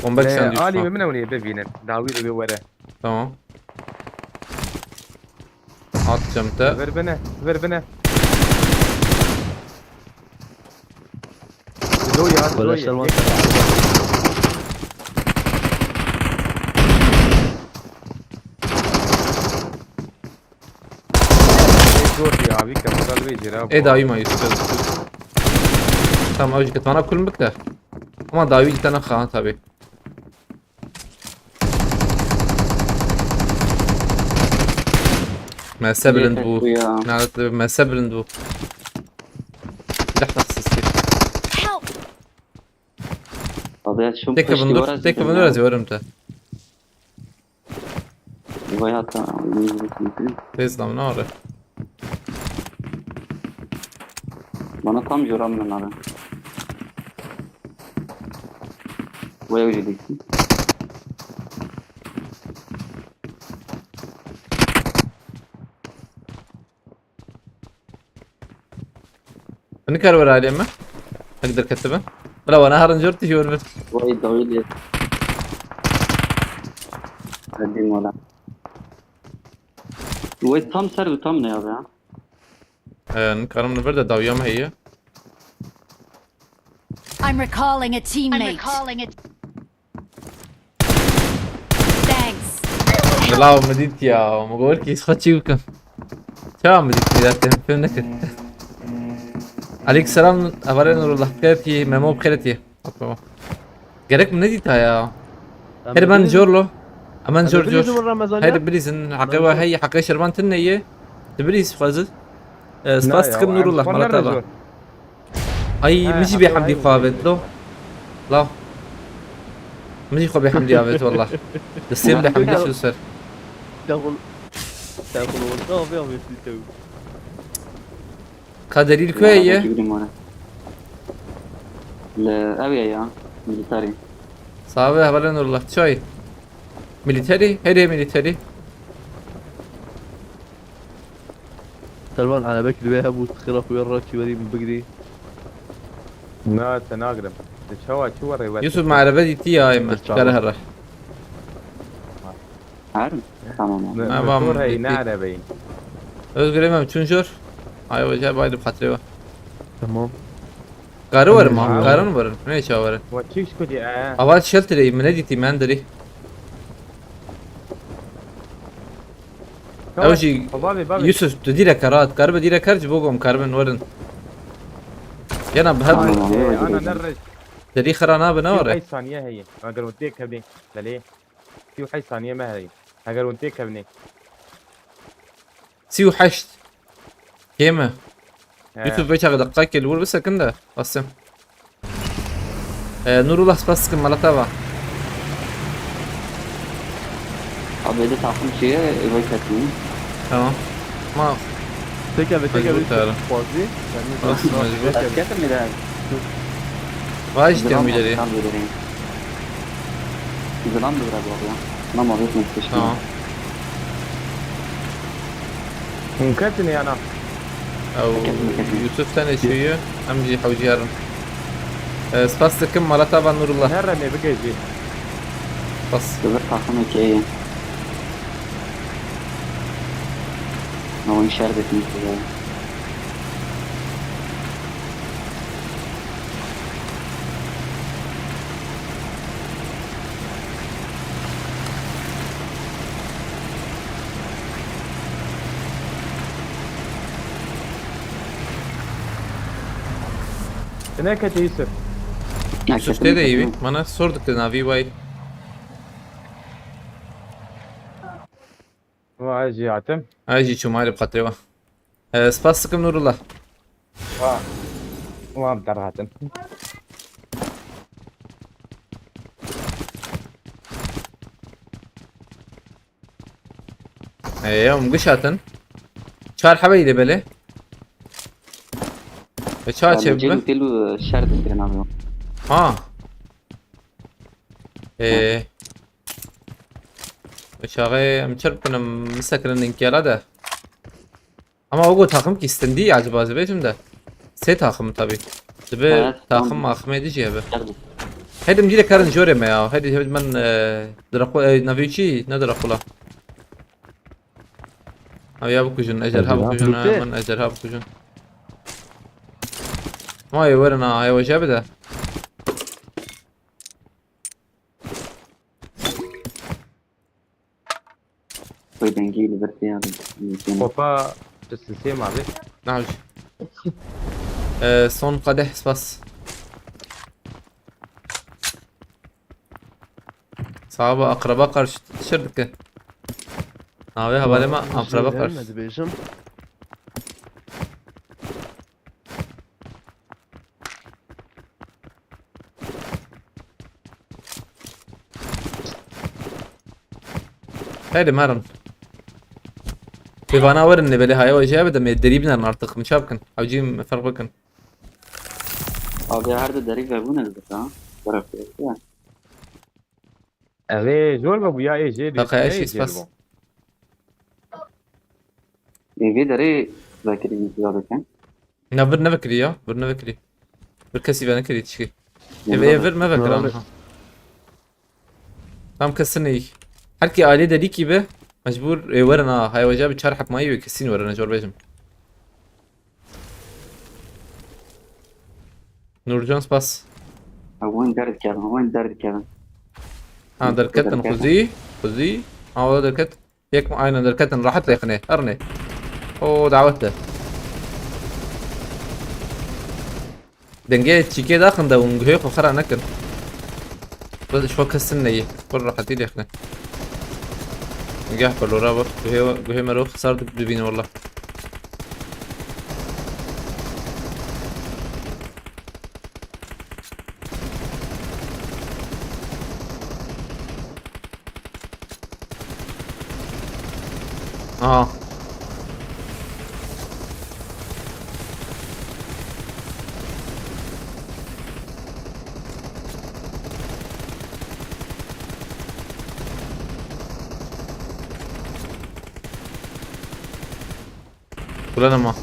Bombek Ee, şandiyo Alî şuna. Min ewnê bibînin. Dawî de were. Tamam. At cemte. Ver bine, ver bine. Lo ya, lo ya. Arkadaşlar, bak. Zor ya, bir kapı kalbi icra bu. Ê dawî ma Yusuf. Tamam, ew jî ketmana kul bikte. Ama dawî tane xan tabi. Mese bilind bû. Lanet be, mese bilind bû. Silah taksisi. Help! Abi ya, şu Tek peşti bindur, var tek aslında bindur ya. Ez yorum te. Vay hatta, yüz bin. Tez lan, ne var? Bana tam yoram ben abi. Vay hoca değilsin. Nikar were alê me. Hek derketibe. Bila wana herin jor tijî were. Vay dawî lê. Hadi mola. Vay tam ser û tam ne abi ya? Ee, nikarim li vir de dawiya me heye. I'm recalling a teammate. I'm recalling a Thanks. Bila min dît ya, min got ki xwe çî bikim. Ça min dît ya, te fêm nekir. Aleyk selam, hevalê Nurullah, xêr tî, Memo bi xêr tî. Tamam. Gerek min nedîta ya. Her ben jor lo. Aman jor jor. Her bilîzin, heqê we hey, heqê şervan tune ye. Dibilîz xwezit. Ee, spas dikim Nurullah, mala te ba. Ay, min jî bê hemdî xwe avêt lo. Law. Min jî xwe bê hemdî avêt wallah. Destê min bê hemdî çû ser. Ka delîl ku ye? Li ew ye ya, milîterî. Sabe hevalê Nurullah, çay. Milîterî, herê milîterî. Selman, erebek li wê hebû, xira xwe rakî werî min bigirî. Na, te nagirim. Te çawa çi werê wet? Yusuf, me erebe dîtî ya, ê me. Kare here. Her? Tamam abi. Tamam, motor hey, ne bitti. Erebeyî? Özgür, emem çûn jor. Ay, hoca, bay, di xatirê we. Tamam. Karin werin ma, karin werin. Ne çawa werin? Wa çiş kudî, e? Aval shelterê, min nedîtî, min derî. Ew jî Yusuf, tu dîrek kar, hat, karibe dîrek kar, ji bo ku em karibin werin. Yana bi her Ana ne reş. Derî xira nabe, ne were? Heşt saniye heye. Eger hûn têkevnê, belê. Sî û heşt saniye me heye. Eger hûn têkevnê. Sî û heşt. Kêm e. He. Yusuf, vê çaxê deqayekê li wir bisekin de, Qasim. Ee, Nurullah, spas dikim, mala te ba. Abi, êdî takım çi ye, êvay ketin. Tamam. Ma Têkeve, tecrû têkeve, tara. Xwazî. Nasıl mecbur? Têkeve. Ez ketim bir de. Vay işte. Zilam müdürü. Zilam müdürü. Zilam da biraz var ya. Tamam abi, etmek istedim. Tamam. Hûn ketin yana. Ew Yusuf tenê çûye, em jî hewcî herin. Ee, spas dikim, mala te ava Nurullah. Nerede ne bigezî? Spas. Li vir taximekê ye. Navîn şer dikin size. Tinekete Yusuf. Yusuf tê de î wî. Mana sor dikir navî way. Vay jî hatim. Ay jî çû malê bi xatirê we. Ee, spas dikim Nurullah. Ha. Wan derhatin. Ee, em giş hatin. Çar hebe î de belê. Ve çar çe bibe. Têlu şer dikirin abi. Ha. Ee. Çaxê em çer bikin, em misekirin inkiyala de. Ama o go takım ki stendî acaba ez bêjim de. Sê takım tabi. Dibe Evet, takım tamam. Axmedî jî hebe. Şer dikirin. Hêdim cî de karin jorê me ya. Hêdî hêdî min e, diraqo e, navê çî ne diraqula. Ev ya bikujin, ejderha Ejderha bikujin, bitti. Min ejderha bikujin. Vay werin ha, ay weje bide. Koy dengî li vir tê abi. Kopa tu sisê ma be. Navş. Ee, son kadeh spas. Sahaba akraba karşı şir dike. Navê hevalê me akraba karşı. Dibêjim. Hadi marin. Pêvana werin ne belê haya weje bide me derî binin artık. Min çap kin. Hewcî me ferq bikin. Abi her de derî vebûne dibit ha. Taraf ya. Ev ê zor be bu ya ê jê Kaka bê eşî spas. Ê vê derê vekirî ya dikin. Na vir nevekirî ya. Vir nevekirî. Bir kesî venekirî tişkî. Ê vê vir me vekir Nurhan anha. Tam kesin iyi. Her ki aile dedik gibi mecbur e, werin ha. Hay weje bi çar hep mayî ve kesin werin jor bêjim. Nurcan spas. Ha wan derdikevin, wan derdikevin. Ha derketin xuzî. Xuzî. Ha o derket. Yek aynen derketin rahat lêxine. Erne. O davet de. Denge çike daxin de un guhê xo xera nekin. Bas şo kesin neyi. Kur rahatî lêxine. Geh belora bak. Guhê, guhê mero xisar dibîne valla. Aha. Ulan ama.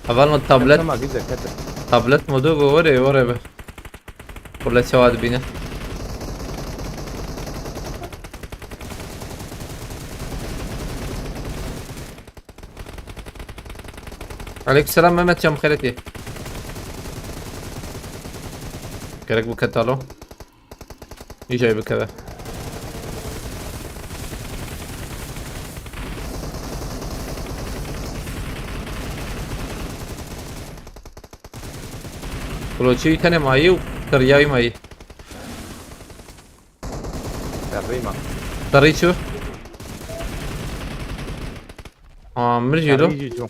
Heval ma tablet. Tamam güzel kete. Tablet modu bu var ya var ya be. Tablet çawa dibîne. Aleykümselam Mehmet Can xêretî. Gerek bu ketalo. Îca bikeve. Kloçî tenê mayî û qiriyayî mayî. Serrî ma. Serrî çû. Aa, mir jî lo. Serrî jî çû.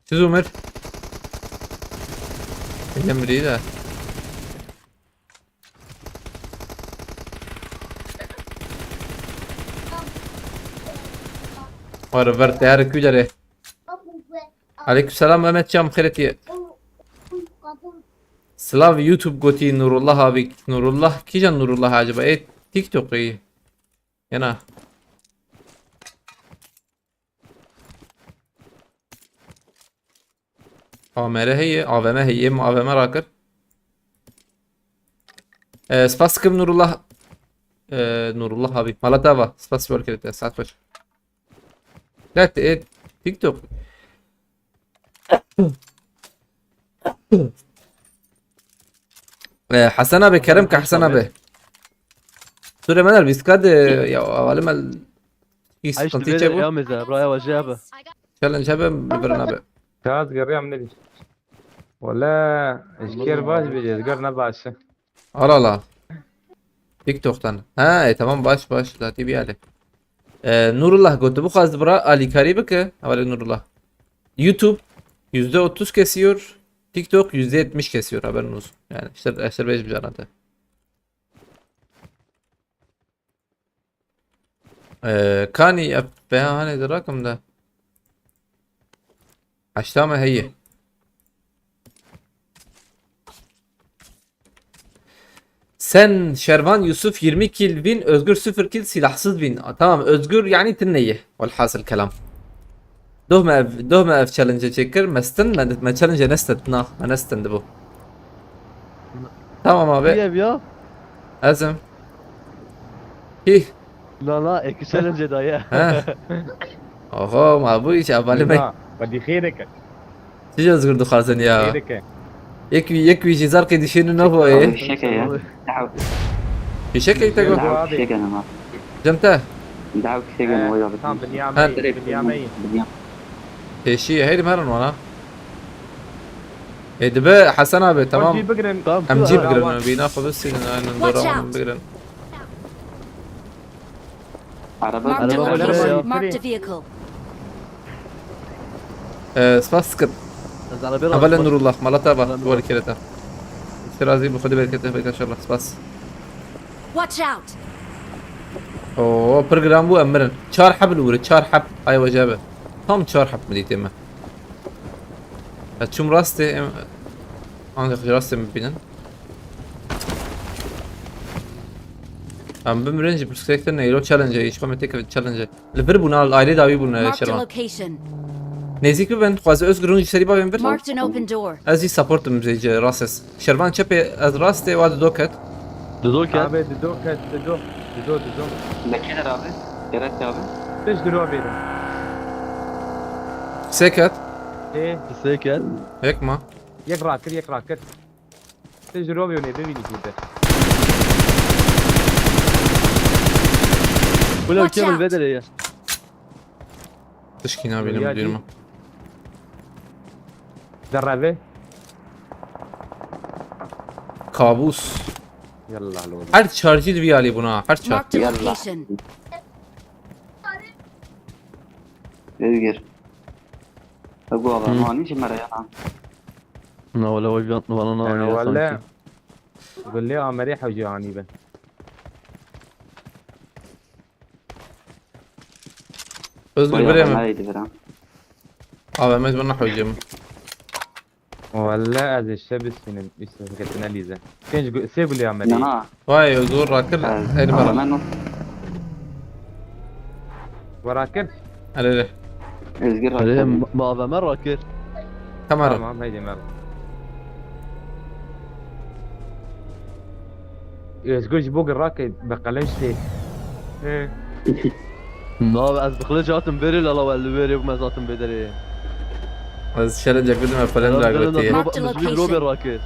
Çi zû mir? Elim rî de. Were ver teyarê kû derê. Aleykümselam Mehmet Can xêretî. Slav YouTube gotî Nurullah abi. Nurullah kîjan Nurullah acaba? Ê TikTok'î. Yana. A M R heye, A V M heye, min A V M rakir. E, spas dikim Nurullah. E, Nurullah abi. Mala te ava. Spas ji bo lêkirî te. Saet xweş. Let, e, TikTok. E, Hasan abi, kerem ke Hasan abi. Sûre me der bîst K de ya, alim el. Hiç Ay, sıkıntı işte çe böyle bu. Ya meze, buraya vajaya be. Challenge hebe, bibirin abi. Kaz geriyam ne diş. Wala, eşker baş bir ezgar ne başı. Al al al. TikTok'tan. Ha, e, tamam, baş baş. Zaten bir hali. E, Nurullah gotu bu kaz bura alîkarî bike. Havale Nurullah. YouTube yüzde otuz kesiyor. TikTok yüzde yetmiş kesiyor, haberin olsun. Yani işte, işte beş bir arada. Ee, Kani, ev peya hanê di rakim de. Heşta me heye. Sen, Şervan, Yusuf yirmi kill win, Özgür sıfır kill, silahsız win. Aa, tamam, Özgür yani tinneyi. Velhasıl kelam. Doh me ev, doh me ev challenge çekir, mestin, me, me challenge nestet, na, me nestin bu. Tamam abi. Ev ya. Ezim. Hih. Na, na, ek challenge da ya. He. Oho, ma bu iş abalime. Na, hadi xêreke. Siz özgür dixwazin ya. Xêreke. Yek, yek wî jî zarkê dişênî ne boye. Fişeke ya. Fişeke te got. Fişeke ne ma. Cem te. Daha fişeke ne o ya. Tam binyame, binyame. Pêşî heyrim herin wana. E, dibe Hasan abi, tamam. Tamam, M G kula. Bigirin, bîna xwe bisînin, aynen, dora wan bigirin. Araba. Marked a location. Marked a vehicle. E, spas dikim. Ez arabê Hevalê razî Nurullah, mala te ba, Nurullah. Wal kireta. Îşte razî bi Xwedê bereket, bereket inşallah, spas. Watch out! Oo, pir giran bû, em mirin. Çar heb li wir e, çar heb. Ay wece be. Tam çar heb mi dîtê me. Ya çûm rastê, em, ancak rastê mi bînin. Em bimirin jî pirsgirêk te neyro challenge, hiç xwe me têkevin challenge. Li vir bûn, ailê dawî bûn, Şervan. Marked a location. Nêzîk bibin, dixwaze Özgür hûn jî serî bavên vir. Marked an open door. Ez jî support im, ji rast ez. Şervan çepê, ez rastê, wa dido ket. Dido ket. Abi, dido ket, dido. Dido, dido. Bekir abi. Gerek abi. Pişt diro bêrim. Sê ket. Ê. Sê ket. Yek ma. Yek rakir, yek rakir. Te ji Romeo nê bibînî kî te. Wilo Watch Kemal out. Bedere ya. Tişkî nabînim. Ya, duyurma. Dereve. Kabus. Yallah lo. Her çarjî di vî alî bûna. Her çar. Marked a location. Özgür. Ego abi, Hı. Mani ji me re ya. Na wele wek vana na Ee, ya wele. Sanki. Gulê Amerê hewce anî be. Özgür, birê min. Neydi bira? Abi, ez bana hewce min. Wele ez ê şe bisînim, îşte ketine lîze. Pênc gu-, sê gulê Amerê. Na, na. Vay, Özgür rakir, Evet. Elma. Ama ben o Wera kir? Erê, erê. Özgür Erê, rakir. Ma, ma ve me rakir. Tamam. Tamam, heydi mer. Özgür ji bo rakê be qelenc tê. He. Na, ez bi qilic hatim verê, lala we li verê bûme zatim bê derê. Ez şerê cek bidim, ez falan Helal, rakir helal, tê. Marked a location. Robê rakir.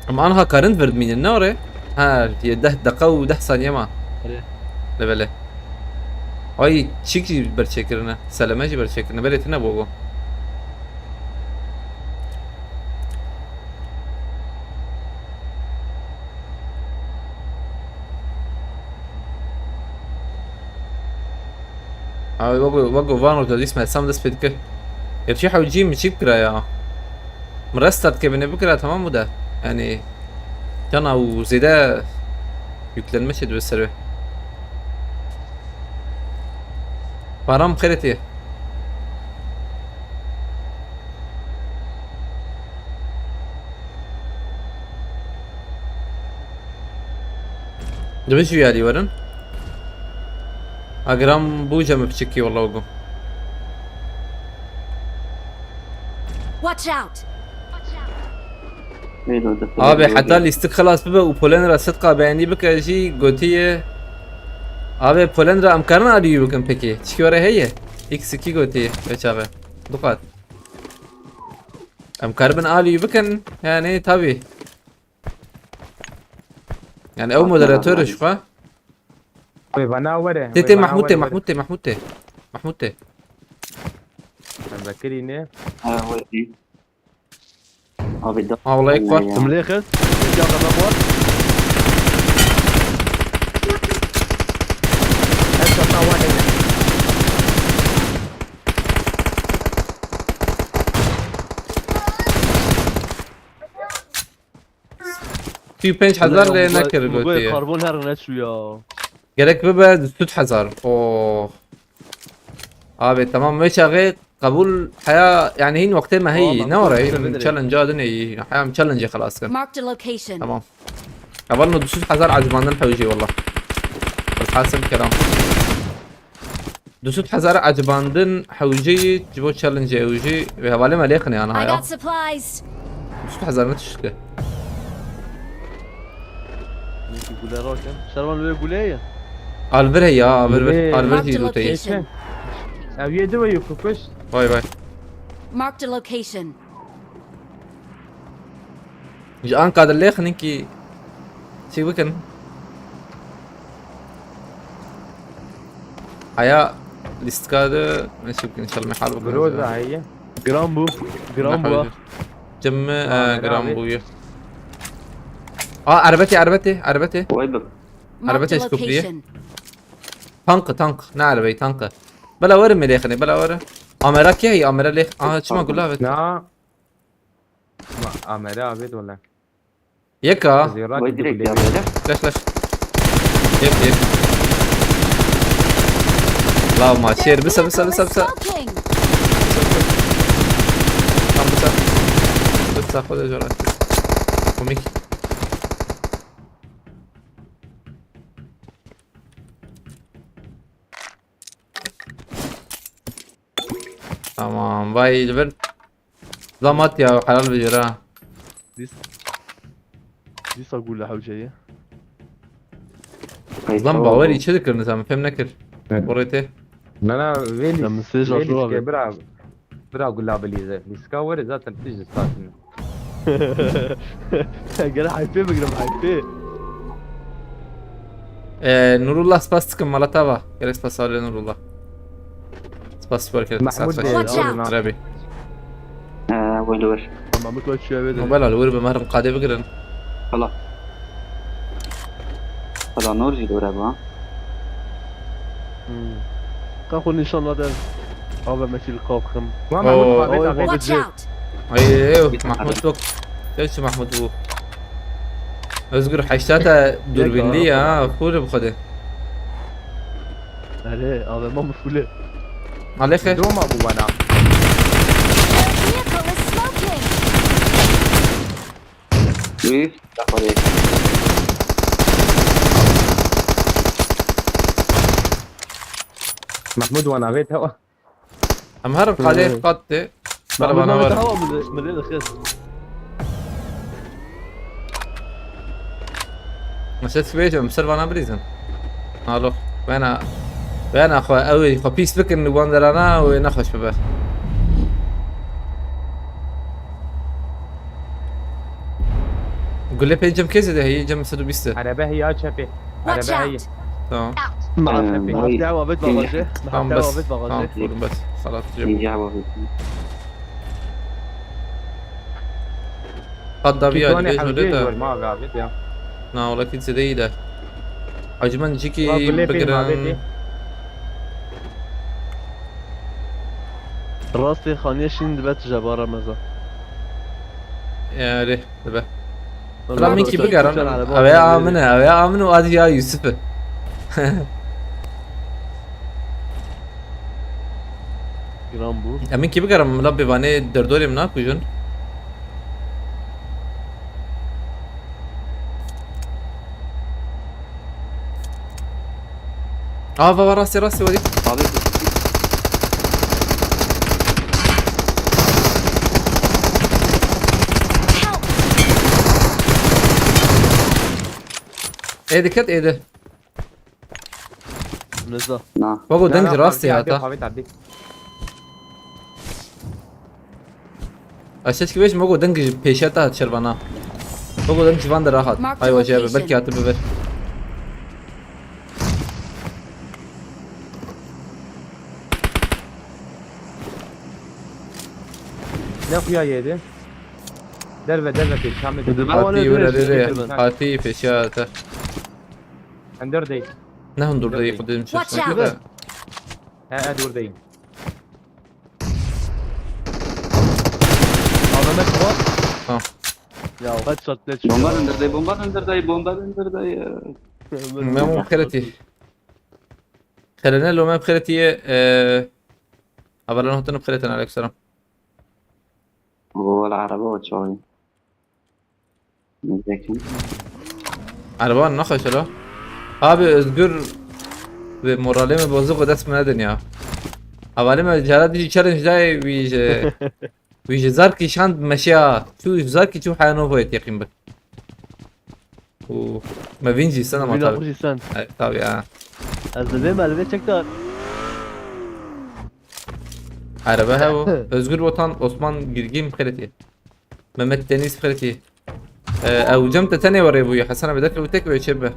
Em anha karin vir dimînin, ne orê? Ha, yê deh deqa û deh saniye ma. Erê. Levele. Ay, çik jî berçêkirine. Seleme jî berçêkirine. Belê tine bogo. Abi, wego, wego vano da dîs me, sam dest pê dike. Gerçi hewcî mi çi bikira ya? Mi restart ke bine bikira, tamam mı da? Yani, cana û zêde yüklenme şey dibe serve. Param xêretê. Dibe jî yarî werin. Agram bû cem piçikî wala wego. Watch out! Abi heta lîstik xilas bibe û Polen re sidqa beyanî bike jî gotiye. Abi Polen re em karin alî wî bikin pekî. Çikî were heye? X iki gotiye. Veçaxe. Duqat. Em karibin alî wî bikin. Yani tabi. Yani ew moderator ji xwe. Wê vana were. Tê tê Mahmûd tê, Mahmûd tê, Mahmûd tê. Mahmûd tê. Em vekirî ne. Ha, wekî. Abi da. Ha, wala yek var. Em lê xist. Yekî axir me xwar. Headshot na were. Sî û pênc hezar lê nekir gotiye. Karbon her neçû ya. Gerek bibe du sed hezar. Oh. Abi tamam, wê çaxê qebûl heya, yani hîn wextê me heyî, ne were hîn challenge a dinê yî, heya em challenge xelas kin. Marked a location. Tamam. Heval no du sed hezar ecibandin hewcê wala. Bilhasil kelam. Du sed hezar ecibandin hewcê yî ji bo challenge ew jî wê hevalê me lêxinê ana I haya. Got supplies. Du sed hezar ne tişt ke. Neyse gule rakin. Şervan wê gule ye. Alvir heya, alvir vir, alvir jî lûteyî. Ev yê di ve yû kukuş. Vay vay. Marked a location. Ji an kadir lêxinin kî çi bikin. Haya lîstika de ne çi bikin, inşallah mehal bikin. Groza heye. Gram bu. Gram bu. Cim mi? Aa, gram bu ya. Aa, erbeti, erbeti, erbeti. Vay bak. Erbeti eşkopriye. Tankı, tank. Ne arabayı, tankı. Bela verin mi lêxinê, bela verin. Amera kê heye, amera lêx. Aha, çima gula vet. Na. Ma amere abi dola. Yeka. Vay direkt ya böyle. Flash flash. Yek yek. La ma şer bisa bisa bisa bisa. Tam bisa. Bisa xwe de jara. Komik. Tamam, vay li vir. Zamat ya, helal bir yere ha. Dîsa gûle hewce ye. Lan bawerî çi dikirin sen, fêm nekir. Borê tê. Na na vê lîske bira. Bira gula bilîze. Lîska were zaten tij distatin. Gel haypê bigirim haypê. Ee, Nurullah spas dikim mala tava. Gelek spas alê Nurullah. Spas süper kere. Mahmut Bey. Watch out. Rebi. Ee, wê li wir. Mahmut ve çiye ve de. Mobile alê wir bi mehrım qadê bigirin. Hala. Hala nor jî dore ba. Ka xwe nîşan nade. Ave me çîl qab xim. Wa Mahmut Oo. Babet Oy, Abet. Watch out! Ay, ay, ay, Mahmut yok. Gel şu Mahmut bu. Özgür heşta ta dürbünlü ya. Full bu kadar. Erê, ave me mifule. Alexê. Doma bu bana. Their vehicle is smoking! Üf. Yapar. Mahmut wana vê tewa. Em herin qadê qat tê. Bana bana var. Tamam mı? Mı dedi kız? Mesela sibêjim ser vana bilîzin. Alo. Wena. Wena xwe ew ê xwe pîs bikin li wan derana û ê nexweş bibe. Gulê pê cem kê zêde heye, cem sed û bîst e. Arebe hiya çepê. Watch Arebe hiye. Out! Tamam. Maaf Ee, hepin. vay. Hafte avêt bagajê. Tamam Hafte bes. avêt Tamam bagajê. vurdum bes. Xalat cem. İnce hava. Qat da bir Kî yerde tonê beş hewcê öyle de. Zor ma abi abi ya. Na wala kî zêde iyi de. Hacı ben ciki Wa gulê pê ma bigirin. vêtê. Rastê xaniyê şîn dibe tije ba Remeza. Erê dibe. Öyle Lan min bir kî çok bigerin. güzel araba Ev ya var, amine, ev ya amine û adî ya Yusuf e. Giran bu. Emin kî bigerin, min la bêvanê derdorê min nakujin. Aa, va, va, rastê, rastê, werî. Abi. Ê diket ê de. Nizda. Na. Babo Na, deng na, rastê abi, hata. abi, abi. Aşeç ki veş mogo deng ji pêşe ta çervana. Mogo deng ji van de rahat. Mark the Ay vaje abi location. belki hatı biber. Ne kuya yedi? Derve derve pêşame Hadi de. ben- Ama Hatî ne were diyorsun? rere. Getirmem. Hatî pêşe hata. Ender değil. Ne hundur da Tabii. yıkıldım Watch çok. out. He he dur değil. Adamı var. Tamam. Ya kaç saat ne Bomba indirdi, bomba indirdi, bomba indirdi. Memo xeletî. Xelene lo mem xeletî ye. Avalan hotun xeleten aleyküm selam. Bu wala araba o çoğu. Ne diyelim? Araba ne xeşe lo? Abi Özgür ve moralimi bozuk o dest mi nedin ya. Avalim cara diji challenge dayê wî ji wî ji zarkî şand meşeya. Çû zarkî çû haya novoyê teqîm bi. Û me vîn jî sen ama Vîna tabi. Xurjî sen. E, tabi ya. Ez de vê melvê çek dar. Araba hevo. Özgür Botan, Osman Girgin xeletî. Mehmet Deniz xeletî. E, ew cem te tenê were bûye. Hasan abi derke û tek ve çê be.